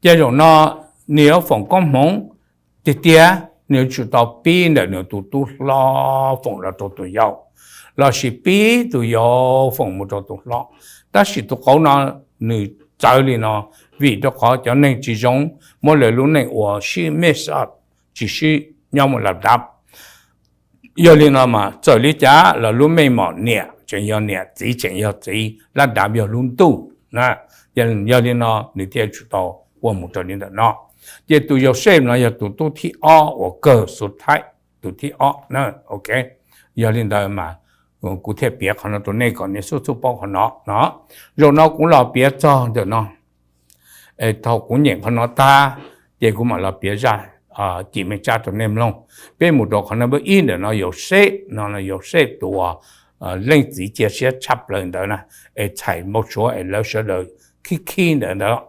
Ces zaum no nws yuav foom koob hmoov tiag tiag, nws yuav tsum tau pib ntawm nws tus tub hlob foom los rau tus yau, lossis pib tus yau foom mus rau tus hlob. Tab sis tus qauv no nws txawv li no, vim rau qhov cov neeg tsis zoo muab lawv lub neej ua sib mix up, tsis sib nyob mus lab dab. Yog li no mas txawm li cas los lub meej mom niam tseem yog niam, txiv tseem yog txiv, lab dab yog lub ntuj na. Yog li no nws thiaj tsum tau ua mus raws li ntawm no. Ces tus Yauxej no yog tus tub thib ob uas kawg xu thaib, tus thib ob na. Ok, yog li ntawd mas kuv thiaj piav qhov no rau nej kom nej xub xub paub qhov no no. Zaum no kuv los piav txog ntawm no. Thaum kuv nyeem qhov no tag, ces kuv mam los piav zaj cim meej tsab rau nej mloog. Peb mus rau qhov no, npawb ib ntawm no Yauxej no, Yauxej tus uas leej txiv cia siab tshaj plaws ntawd na, es txhais npau suav es lawv sawv daws khib khib ntawd ntawd.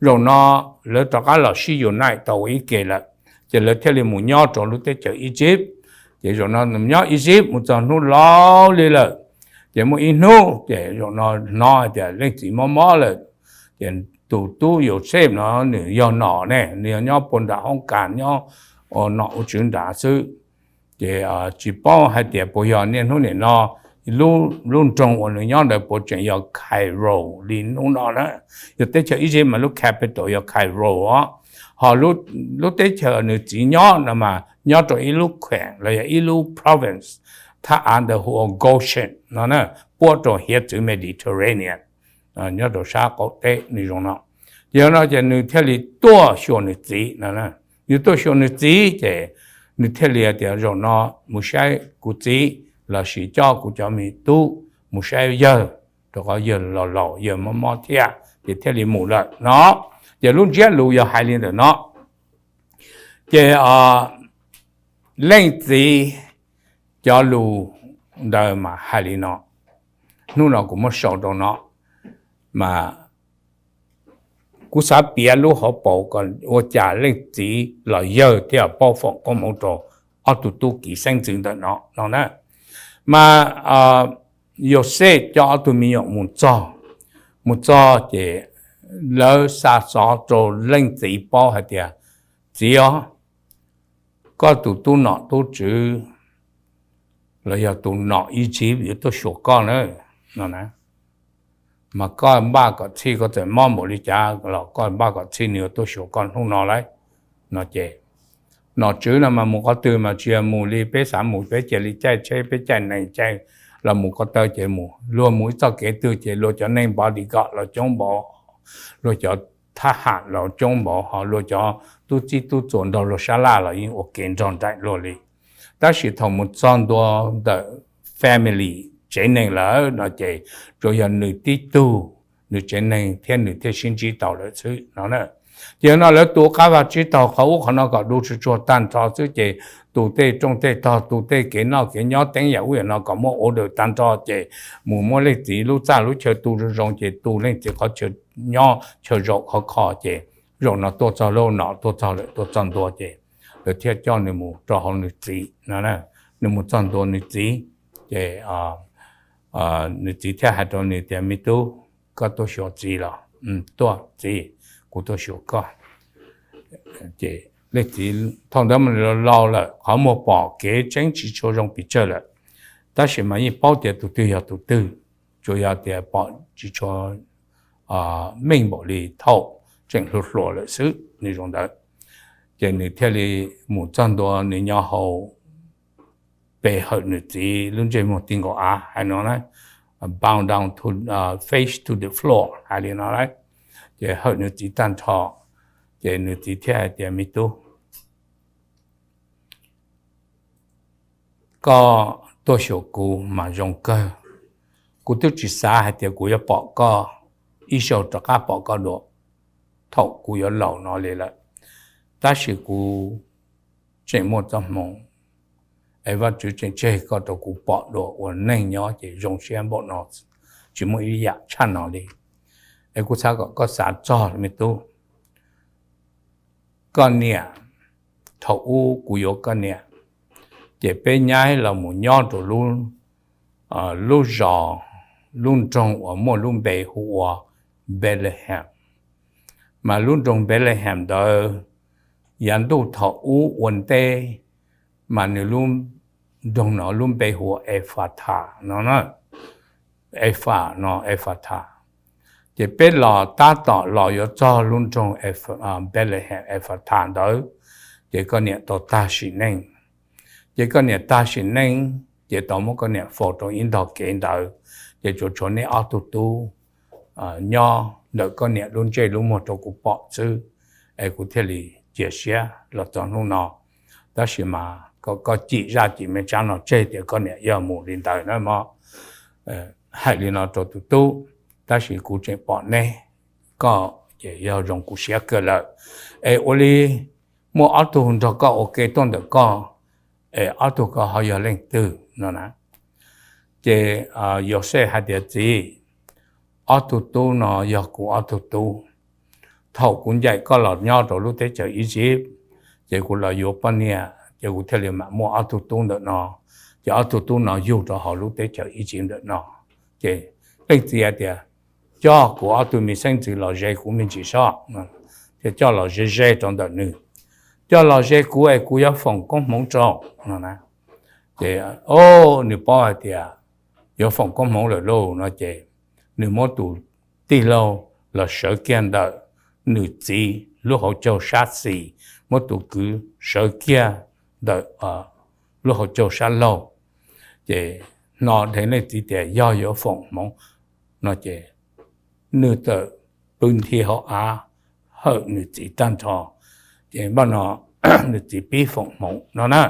Zaum no lawv rov qab los sib unite tau ua ib ke lawm, ces lawv thiaj li mus nyob rau lub teb chaws Egypt. Ces zaum no nws nyob Egypt mus txog hnub laus li lawm. Ces muaj ib hnub ces zaum no hnov hais tias leej txiv mob mob lawm. Ces tus tub Yauxej no nws yog nom ne, nws yog nyob puag nram hoob kas, nyob ua nom ua tswv nrad xwb. Ces tsis paub hais tias puas yog niaj hnub nim no lub nroog uas nws nyob ntawd puas tseem yog Cairo li hnub no na. Yog teb chaws Egypt mas lub capital yog Cairo os. Ho lub teb chaws nws txiv nyob no mas nyob rau ib lub khwv los yog ib lub province thaj av ntawd hu ua Goshen no, puab rau hiav txwv Mediterranean, nyob rau sab qaum teb nws zoo no. Ces no ces nws thiaj li tuaj xyuas nws txiv no. Nws tuaj xyuas nws txiv ces nws thiaj li tias zaum no mus saib kuv txiv lossis coj kuv cov me tub mus saib yawg, rau qhov yawg laus laus yawg mob mob thiab, ces thiaj li mus lawm no. Ces lub ntsiab lus yog hais li ntawm no. Ces leej txiv cov lus ntawd mas hais li no. Hnub no kuv muab sau rau no, mas kuv xav piav lub hauv paus kom ua cas leej txiv los yawg thiaj paub foom koob hmoov rau ob tug tub ki xeeb ntxwv ntawm no no na. Mas Yauxej coj ob tug me nyuam mus txog, mus txog ces lawv xa xov rau leej txiv paub hais tias, txiv os, koj tus tub nom tub tswv los yog tus nom Egypt yuav tuaj xyuas koj na, no na. Mas koj npaj kom txhij, koj txawm mob npaum li cas los koj npaj kom txhij nws yuav tuaj xyuas koj hnub no lauj, no ces nom tswv no mas mus qhov twg mas tsis yog mus li peb xav mus, peb cia li caij tsheb, peb caij nees, caij los mus ko taw ces mus, luag mus ib txoj kev twg ces luag cov neeg bodyguard los coob npaum, luag cov thab ham los coob npaum, ho luag cov tub txib tub txuas nrog luag sab laj los yeej ua ke nrog nraim luag li. Tab sis thaum mus txog ntua ntawm family, tsev neeg lawm no ces tsuas yog nws tib tug, nws tsev neeg thiab nws thiaj sib ntsib tau lawm xwb no. Ces no lawv tu qab vaj tsib taug qhov ub qhov no kom du tsuag tsuag tag nrho xwb ces tu tej rooj tej tog, tu tej kev noj kev nyob teeb yam ub yam no kom muaj order tag nrho ces mus muab leej txiv lub txaj lub chaw tu zoo zoo ces tu leej txiv qhov chaw nyob chaw zaum khov kho ces zaum no tuaj txog lub no, tuaj txog lawm, tuaj txog ntua ces lawv thiaj coj nws mus rau hauv nws txiv no. Nws mus txog ntua nws txiv ces nws txiv thiaj hais rau nws tias, me tub, koj tuaj xyuas txiv los? Tuaj txiv, kuv tuaj xyuas koj. Ces leej txiv thaum ntawd mas laus lawm, qhov muag pom kev tseeb tsis tshua zoo pes tsawg lawm, tab sis mas yeej paub tias tus twg yog tus twg, tsuas yog tias pom tsis tshua meej npaum li thaum tseem hluas hluas lawm xwb, nws zoo ntawd. Ces nws thiaj li mus txog ntua nws nyob hauv pes hawm nws txiv lub ntsej muag ti nkaus av hais no na, bow down to, face to the floor hais li no lauj. Ces hawm nws txiv tag nrho, Ces nws txiv thiaj hais tias, Me tub, koj tuaj xyuas kuv mas zoo kawg. Kuv twb tsis xav hais tias kuv yuav pom koj, ib zaug rov qab pom koj dua thaum kuv yuav laus no li lawm, tab sis kuv tseem muaj txoj hmoo es Vajtswv tseem tseg koj rau kuv pom dua ua neej nyob ces zoo siab npaum no, tsis muaj ib yam tshaj no li. Es kuv xav kom koj xav txog me tub, koj niam, thaum ub kuv yuav koj niam, ces peb nyab los mus nyob rau lub, lub zos, lub nroog uas muaj lub npe hu ua Npelehees. Mas lub nroog Npelehees ntawd, yav ntuj thaum ub ua ntej, mas nws lub nroog no lub npe hu ua Efata no, Efa no, Efata. Ces peb los tab tom los yuav txog lub nroog Npelehees, Efata ntawd, ces koj niam tau tag sim neej. Ces koj niam tag sim neej, ces tau muab koj niam faus rau ib ntog kev ntawd, ces tsuas tshuav neb ob tug tub nyob ntawm koj niam lub ntsej lub muag rau kuv pom xwb, es kuv thiaj li cia siab los txog hnub no. Tab sis mas koj cim zaj cim me tsab no tseg tias koj niam yog mus li ntawd na mog. Hais li no rau tus tub, tab sis kuv tseem pom neb, koj ces yog zoo kuv siab kawg lawm. Es ua li muaj ob tug nrog koj ua ke tuaj ntawm koj, es ob tug ko ho yog leej twg no na? Ces Yauxej hais tias, Txiv, ob tug tub no yog kuv ob tug tub. Thaum kuv ncaim koj los nyob rau lub teb chaws Iziv, ces kuv los yuav poj niam, ces kuv thiaj li mam muaj ob tug tub ntawm no. Ces ob tug tub no yug rau hauv lub teb chaws Iziv ntawm no. Ces leej txiv hais tias, Coj kuv ob tug me xeeb ntxwv los ze kuv me ntsis sob, thiaj coj los ze ze rau ntawm nws. Coj los ze kuv es kuv yuav foom koob hmoov rau no na. Ces o, nws paub hais tias yuav foom koob hmoov lawm lauj no ces nws muab tus tij laug los sawv kiag ntawm nws txiv lub hauv caug sab xis, muab tus kwv sawv kiag ntawm lub hauv caug sab laug. Ces hno dheev leej txiv tias yog yuav foom hmoov no ces nws txawm pw nthi hauv av hawm nws txiv tag nrho. Ces npaj no nws txiv pib foom hmoov no na.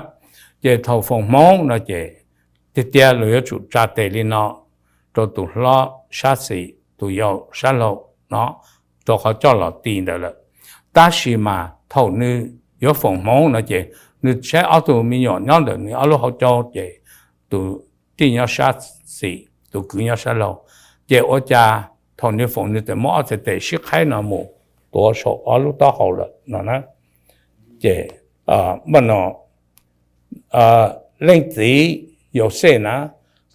Ces thaum foom hmoov no ces tiag tiag luag yuav tsum tsa tes li no rau tus hlob sab xis, tus yau sab laug no, rau qhov coj los ti ntawd lawm. Tab sis mas thaum nws yuav foom hmoov no ces nws saib ob tug me nyuam nyob ntawm nws ob lub hauv caug ces tus tij nyob sab xis, tus kwv nyob sab laug. Ces ua cas thaum nws foom nws txawm muab ob txhais tes sib qhaib no mus tuav saum ob lub taub hau lawm no na. Ces npaj no leej txiv Yauxej na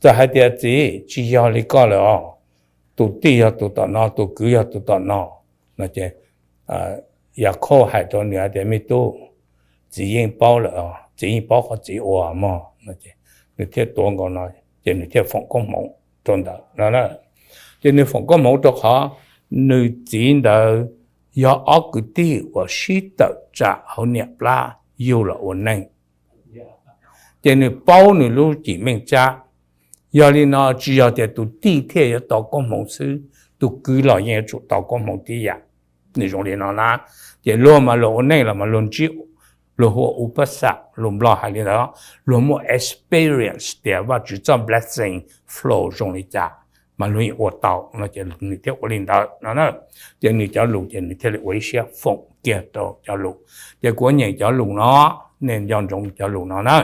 txawm hais tias, Txiv, tsis yog li koj lawm os, tus tij yog tus tom no, tus kwv yog tus tom no no ces Yakhauj hais rau nws hais tias, Me tub, txiv yeej paub lawm, txiv yeej paub qhov txiv ua mog no ces nws thiaj tuav nkaus no, ces nws thiaj foom koob hmoov rau ntawd no. Ces nws foom koob hmoov rau qhov nws txiv ntawd yog ob kwv tij uas sib tawm tsam hauv niam plab yug los ua neej. Ces nws paub nws lub cim meej tsab. Yog li no tsis yog tias tus tij thiaj yuav tau koob hmoov xwb, tus kwv los yeej yuav tsum tau koob hmoov tib yam. Nws zoo li no na, ces luag mas luag ua neej los mas luag ntsib, luag hu ua upasak, lus Nplog hais li ntawd, luag muaj experience tias Vajtswv txoj blessing flow zoo li cas mas luag yeej ua tau no ces nws thiaj ua li ntawd no na. Ces nws cov lus ces nws thiaj li ua ib siab foom kiag rau cov lus. Ces kuv nyeem cov lus no, nej nco ntsoov cov lus no na.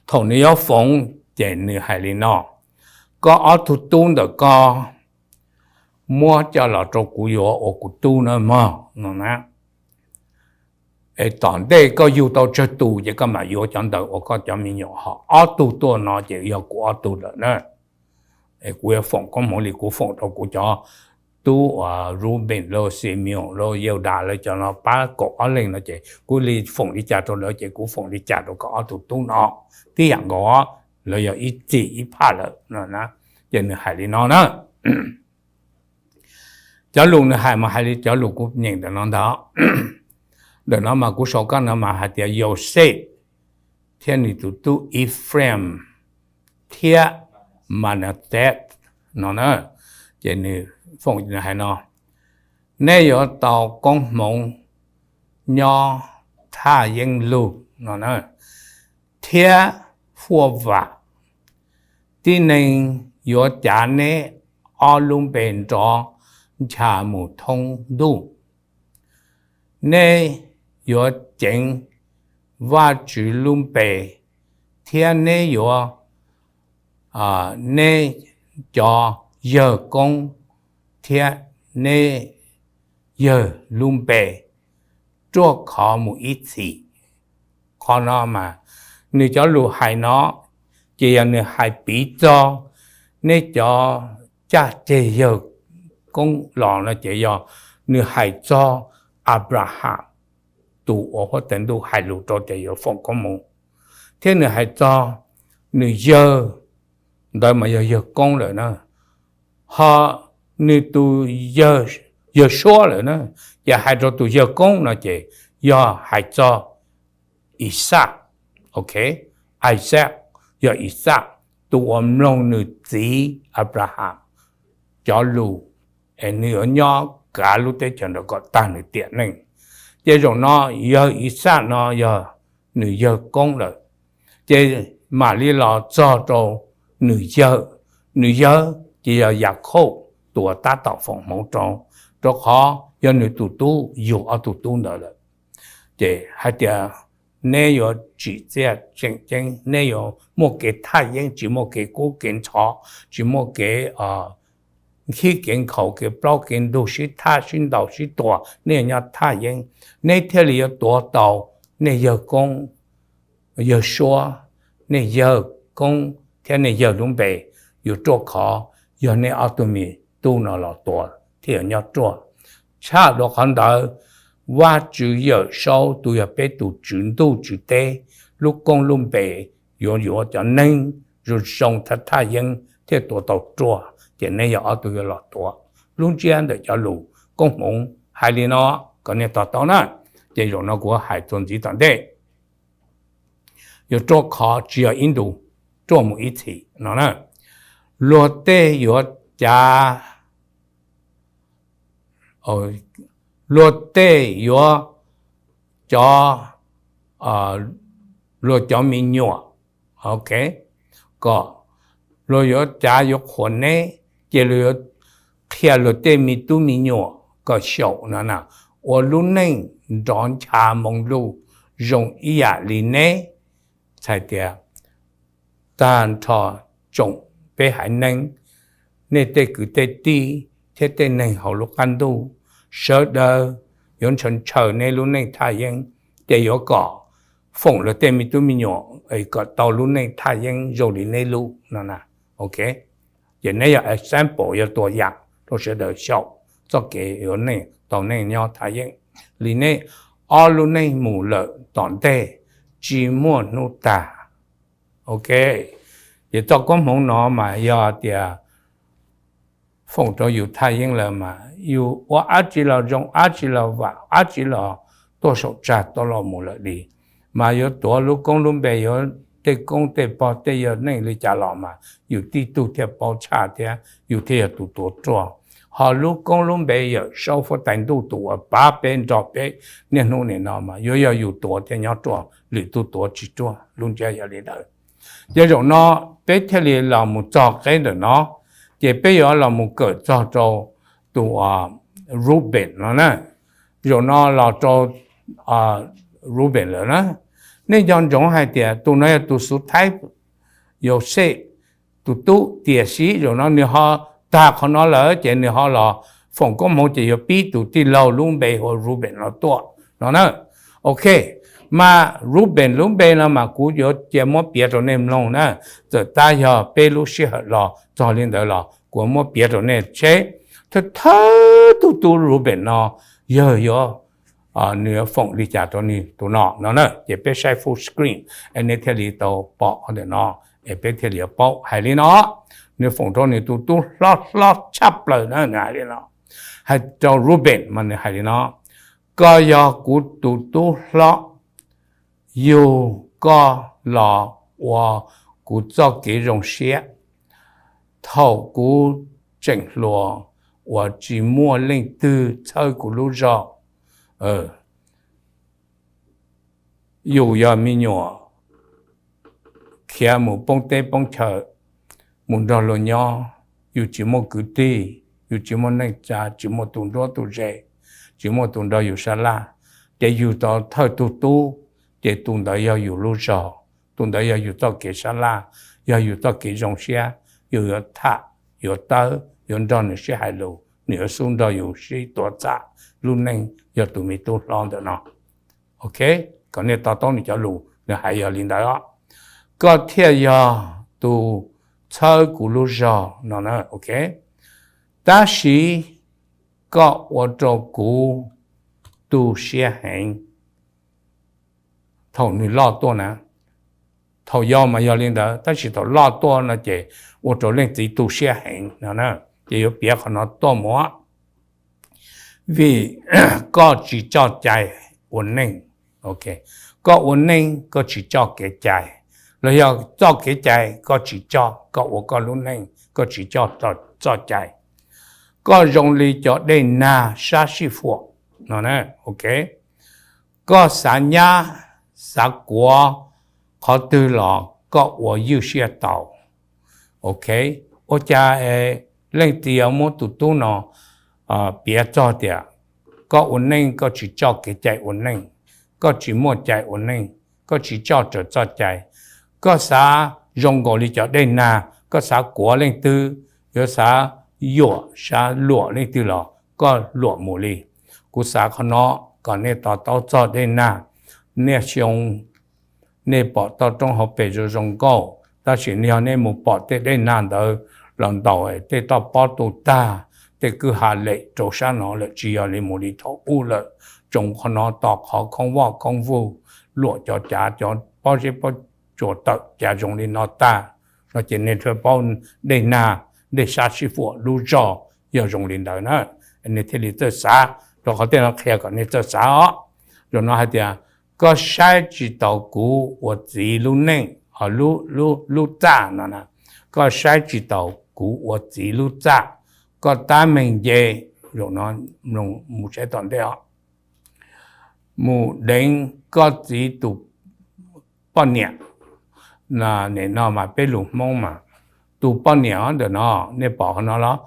Thaum nws yuav foom ces nws hais li no, Koj ob tug tub ntawm koj muab coj los rau kuv yuav ua kuv tub na mog no na. Es tom ntej koj yug tau tsawg tus ces koj mam yuav cov ntawd ua koj cov me nyuam, ho ob tug tuaj no ces yog kuv ob tug lawm na. Es kuv yuav foom koob hmoov li kuv foom rau kuv cov tub uas Ruben los Simeon los Yaudas lawv cov no pab kaum ob leeg no ces kuv li foom li cas rau lawv ces kuv foom li cas rau koj ob tug tub no. Tib yam nkaus, lawv yog ib txhij ib phaj lawm no na. Ces nws hais li no na. Cov lus nws hais mas hais li cov lus kuv nyeem ntawm no ntag. Ntawm no mas kuv sau kab no mas hais tias Yauxej thiab nws tus tub Efraim thiab Manaxes no na. Ces nws foom hais no, Neb yuav tau koob hmoov nyob thaj yeeb lug no na, thiab huaj vam. Tib neeg yuav cav neb ob lub npe nrov ncha mus thoob ntuj. Neb yuav ceev Vajtswv lub npe, thiab neb yuav neb cov yawg koob thiab neb yawg lub npe ruaj khov mus ib txhis. Qhov no mas nws cov lus hais no ces yog nws hais piv txog neb cov caj ceg yawg koob los no ces yog nws hais txog Abraham, tus uas huab tais ntuj hais lus rau tias yuav foom koob hmoov, thiab nws hais txog nws yawg, ntawd mas yog yawg koob lawm na. Ho nws tus yawg suab lawm na, ces hais rau tus yawg koob no ces yog hais txog Ixaj, ok, Isaac, yog Ixaj tus uas mloog nws txiv Abraham cov lus, es nws yuav nyob kav lub teb chaws ntawd kom tag nws tiam neej. Ces zaum no yawg Ixaj no yog nws yawg koob lawm, ces mam li los txog rau nws yawg. Nws yawg ces yog Yakhauj tus uas tab tom foom hmoov rau, rau qhov yog nws tus tub yug ob tug tub ntawd lawm. Ces hais tias neb yuav tsim txiaj tseem ceeb, neb yuav muaj kev thaj yeeb, tsis muaj kev kub kev ntxhov, tsis muaj kev nkhib kev nkhaus, kev plaub kev ntug, sib thaj sib ntaus sib tua, neb yuav nyob thaj yeeb, neb thiaj li yuav tuav tau nej yawg koob, yawg suab, nej yawg koob thiab nej yawg lub npe yuav ruaj khov, yog nej ob tug me tub no los tuav thiaj yuav nyob ruaj. Tshaj dua qhov ntawd, Vajtswv Yawmsaub tus yog peb tus tswv ntuj tswv teb, lub koob lub npe yuav yuav cov neeg zoo zoo thaj thaj yeeb thiaj tuav tau ruaj, ces neb yog ob tug yuav los tuav. Lub ntsiab ntawm cov lus koob hmoov hais li no, kom nej to taub na. Ces zaum no kuv hais txuas ntxiv tom ntej, yuav ruaj khov tsis yog ib ntus, ruaj mus ib txhis no na. Luag tej yuav cav, luag tej yuav cov, luag cov me nyuam, ok, kom luag yuav cav yuav qhuas neb, ces luag yuav qhia luag tej me tub me nyuam kom xyaum no na, ua lub neej nrov ncha moo lug zoo ib yam li neb. Txhais tias tag nrho tsoom peb haiv neeg, nej tej kwv tej tij thiab tej neeg hauv lub qab ntuj, sawv daws yuav ntshaw ntshaw neb lub neej thaj yeeb, ces yuav kom foom luag tej me tub me nyuam kom tau lub neej thaj yeeb zoo li neb lub no na. Ok, ces neb yog example, yog tuam yam rau sawv daws xyaum txoj kev yuav neej tau neej nyob thaj yeeb li neb ob lub neej mus lawm tom ntej tsis muaj hnub tag. Ok, ces txoj koob hmoov no mas yog tias foom rau yus thaj yeeb lawm mas yus ua dab tsi los zoo, dab tsi los vam, dab tsi los tuaj saum tsag tuaj los mus lawm li, mas yuav tuav lub koob lub npe, yuav tej koob tej pog tej yawg neej li cas los mas yus tij tug thiaj paub tshaj thiab yus thiaj yog tus tuav ruaj. Ho lub koob lub npe Yawmsaub Huab Tais Ntuj tus uas pab peb nrog peb niaj hnub nim no mas yuav yog yus tuav thiaj nyob ruaj, lwm tus tuav tsis ruaj. Lub ntsiab yog li ntawd. Ces zaum no peb thiaj li los mus txog qeb ntawm no, ces peb yuav los mus kawm txog rau tus Reuben no na. Zaum no los rau Reuben lawm na. Nej nco ntsoov hais tias tus no yog tus xuv thaib Yauxej tus tub, tiam sis zaum no nws ho tag qhov no lawm ces nws ho los foom koob hmoov ces yuav pib tus tij laug lub npe hu ua Reuben no tuaj no na. Ok, mas Reuben lub npe no mas kuv yuav cia muab piav rau nej mloog na. Txawm tab yog peb lub sij hawm los txog li ntawd los kuv muab piav rau nej seb thawj thawj tug tub Reuben no yawg yuav, nws yuav foom li cas rau nws tus no no na. Ces peb saib full screen es nej thiaj li tau pom qhov ntawm no, es peb thiaj li yuav paub. Hais li no, nws foom rau nws tus tub hlob hlob tshaj plaws na, nws hais li no. Hais rau Reuben mas nws hais li no: Koj yog kuv tus tub hlob, yug koj los ua kuv txoj kev zoo siab. Thaum kuv tseem hluas, uas tsis muaj leej twg txhawb kuv lub zog. Yus yog me nyuam khiav mus poob teb poob chaw, mus nrog luag nyob, yus tsis muaj kwv tij, yus tsis muaj neej tsa, tsis muaj tus nruab tus ze, tsis muaj tus nrog yus sab laj, ces yus tau thawj tug tub, ces tus ntawd yog yus lub zog, tus ntawd yog yus txoj kev sab laj, yog yus txoj kev zoo siab, yus yuav tham, yuav tawb, yuav nrog nws sib hais lus, nws yuav xub nrog yus sib tuav txhab lub neej, yog tus me tub hlob ntawm no. Ok, kom nej to taub nws cov lus, nws hais yog li ntawd os. Koj thiaj yog tus txhawb kuv lub zog no na, ok. Tab sis koj ua rau kuv tu siab heev. Thaum nws loj tuaj na, thaum yau mas yog li ntawd, tab sis thaum loj tuaj no ces ua rau leej txiv tu siab heev no na, ces yuav piav qhov no tuaj mus. Vim koj tsis coj cai ua neej. Ok, koj ua neej koj tsis coj kev cai, los yog txoj kev cai koj tsis coj, koj ua koj lub neej koj tsis coj txoj cai. Koj zoo li cov dej nag sab sij huam no na, ok. Koj xav nyab xav kuav qhov twg los koj ua ywj siab tau. Ok, ua cas leej txiv yuav muab tus tub no piav txog tias koj ua neej koj tsis coj kev cai ua neej, koj tsis muaj cai ua neej, koj tsis coj raws txoj cai, koj xav zoo nkaus li cov dej nag, koj xav kuav leej twg, yuav xav yuam xav luam leej twg los koj luam mus li. Kuv xav qhov no kom nej to taub txog dej nag. Niaj xyoo nej pom toj roob hauv pes zoo zoo nkauj, tab sis yog nej mus pom tej dej nag ntawd los ntaus tej toj pob tu tag, tej kwj ha lem rau sab no lawm, tsis yog li mus li thaum ub lawm. Tsoos qhov no tos qhov khoob voj khoob vug, luam cov cav cov pob zeb pob tsuas tawm cas zoo li no tag no ces nej thiaj paub dej nag, dej sab sij huam lub zog yog zoo li ntawd na. Nej thiaj li txawj xav, rau qhov tej no qhia kom nej txawj xav os. Zaum no hais tias koj saib tsis taus kuv ua txiv lub neej, lub txaj no na, koj saib tsis taus kuv ua txiv lub txaj, koj tab meeg nce, zaum no mus saib tom ntej os, mus deev koj txiv tus poj niam. Nim no mas peb lus Hmoob mas tus poj niam ntawm no, nej pom qhov no los?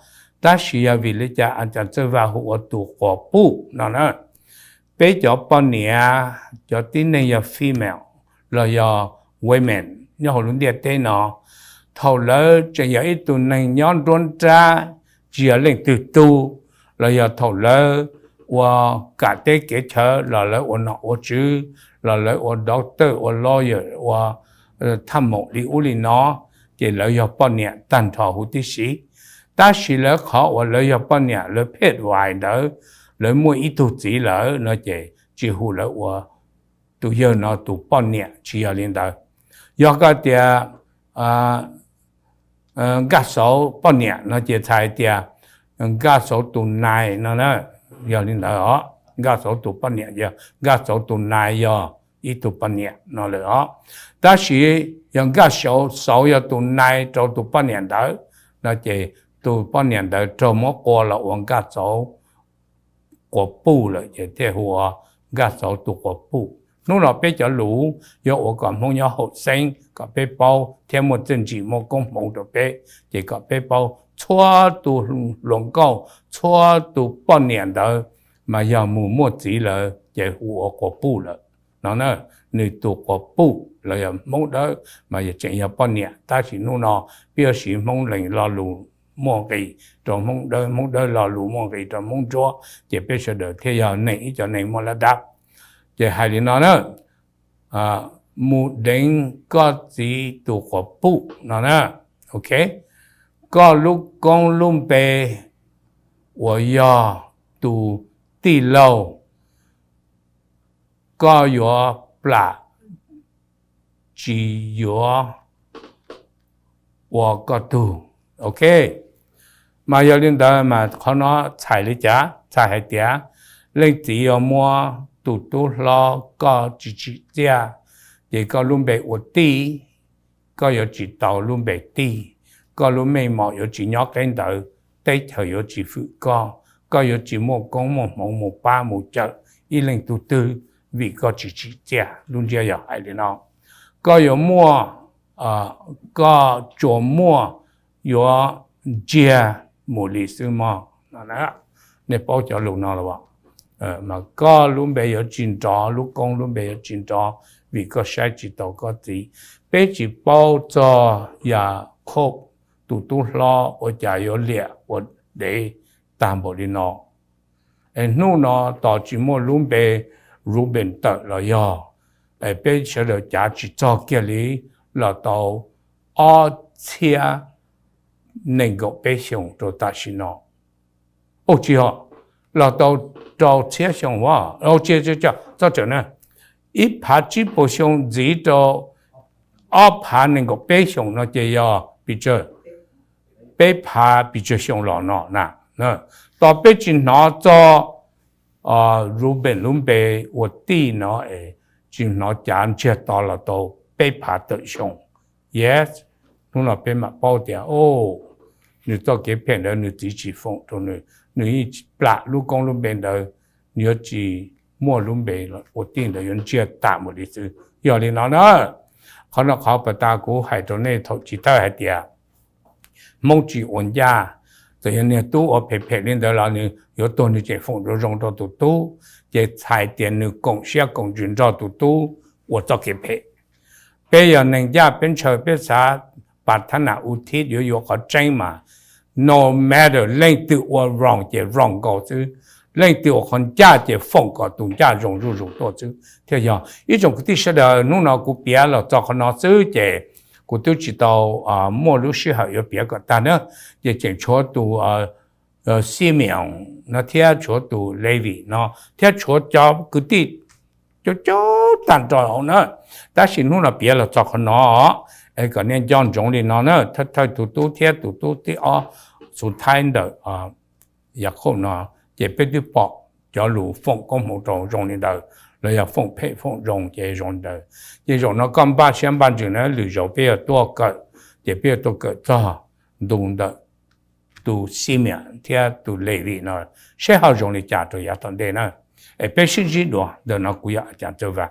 Tab sis yog vim li cas a cas Txawj Vaj hu ua tus quas puj no na? Peb cov poj niam, cov tib neeg yog female los yog women nyob hauv lub ntiaj teb no, thaum lawv tseem yog ib tug neeg nyob nruab nrab, tsis yog leej twg tug, los yog thaum lawv ua kam teb kev chaw los lawv ua nom ua tswv, los lawv ua doctor, ua lawyer, ua thaj maum li ub li no, ces lawv yog poj niam tag nrho huv tib si. Tab sis lawv qhov uas lawv yog poj niam lawv phet vais ntawd, lawv muaj ib tug txiv lawm no ces tsis hu lawv ua tus yawg no tus poj niam, tsis yog li ntawd. Yog koj tias Nkaj Xauv poj niam no ces txhais hais tias Nkaj Xauv tus nais no na, yog li ntawd os. Nkaj Xauv tus poj niam yog Nkaj Xauv tus nais yog ib tug poj niam no lawm os. Tab sis yog Nkaj Xauv yog tus nais rau tus poj niam ntawd no ces tus poj niam ntawd raug muab qua los ua Nkaj Xauv quas puj lawm ces thiaj hu ua Nkaj Xauv tus quas puj. Hnub no peb cov lus yuav ua kom Hmoob nyob haum xeeb kom peb paub thiab muaj txiaj ntsig muaj koob hmoov rau peb, ces kom peb paub txhua tus hluas nkauj, txhua tus poj niam ntawd mas yog mus muaj txiv lawm ces hu ua quas puj lawm no na. Nws tus quas puj los yog Hmoob Dawb mas yog tseem yog poj niam, tab sis hnub no peb yuav siv Hmoob Lees lo lus muaj nqis rau Hmoob Dawb, Hmoob Dawb lo lus muaj nqis rau Hmoob Ntsuab, ces peb sawv daws thiaj yog neeg ib co neeg muaj lab dab. Ces hais li no na, mus deev koj txiv tus quas puj no na, ok, koj lub koob lub npe uas yog tus tij laug, koj yuav plam tsis yuav ua koj tug, ok. Mas yog li ntawd mas qhov no txhais li cas? Txhais hais tias leej txiv yuav muab tus tub hlob koj tsis tsim txiaj, ces koj lub npe ua Tij, koj yuav tsis tau lub npe Tij, koj lub meej mom yuav tsis nyob qeb ntawd, teb chaws yuav tsis hwm koj, koj yuav tsis muaj koob muaj hmoov mus pab mus cawm ib leej tug twg, vim koj tsis tsim txiaj. Lub ntsiab yog hais li no, koj yuav muaj, koj tsuas muaj yuav ntsiag mus li xwb mog. Nej paub cov lus no los? Mas koj lub npe yuav tsis nrov, lub koob lub npe yuav tsis nrov, vim koj saib tsis taus koj txiv. Peb tsis paub txog Yakaub tus tub hlob ua cas yuav liam ua dev tag npaum li no. Es hnub no tos tsis muaj lub npe Reuben tawm los yog, es peb sawv daws cav tsis txog kiag li, los tau ob txhiab nees nkaum peb xyoos rau tam sim no. Ua tsis yog, los tau rau txhiab xyoo, txog tsawg na, ib phav tsib puas xyoo ntxiv rau ob phav nees nkaum peb xyoos no ces yog pes tsawg? Peb phav pes tsawg xyoo los no na. Tos peb tsis hnov txog Reuben lub npe ua tij no es tsis hnov cav ntsiag to los tau peb phav tawm xyoo. Yes, hnub no peb mam paub tias, o, nws txoj kev phem ntawd nws txiv tsis foom rau nws, nws yeej plam lub koob lub npe ntawd, nws yuav tsis muaj lub npe ua tij ntawd, yuav ntsiag tas mus li xwb. Yog li no na, qhov no qhov pas tas kuv hais rau nej thaum chiv thawj hais tias Hmoob tsis ua ncaj, txawm yog niag tub ua phem phem li ntawd los nws yuav tuag nws tseem foom zoo zoo rau tus tub, ces txhais tias nws koom siab koom ntsws nrog tus tub ua txoj kev phem. Peb yog neeg ncaj peb ntshaw peb xav pas thab nas u thib yuav yuav qhov tseeb mas, no matter leej twg ua wrong ces wrong nkaus xwb, leej twg ua qhov ncaj ces foom kom tus ncaj zoo zuj zus tuaj xwb thiaj yog. Ib tsoom kwv tij sawv daws, hnub no kuv piav los txog qhov no xwb ces kuv twb tsis tau muaj lub sij hawm yuav piav kom tag na, ces tseem tshuav tus Simeon no thiab tshuav tus Levi no thiab tshuav cov kwv tij coob coob tag nrho hauv na. Tab sis hnub no piav los txog qhov no, es kom nej nco ntsoov li no na, thawj thawj tus tub thiab tus tub thib ob xu thaib ntawm Yakaub no, ces peb twb pom cov lus foom koob hmoov rau zoo li ntawd, los yog foom phem foom zoo ces zoo li ntawd. Ces zaum no koj npaj siab npaj ntsws na, lwm zaus peb yuav tuaj kawm, ces peb yuav tuaj kawm txog ntu ntawm tus Simeon thiab tus Levi no, seb ho zoo li cas rau yav tom ntej na. Es peb sib ntsib dua, ntawm no kuv yog A Cas Txawj Vaj.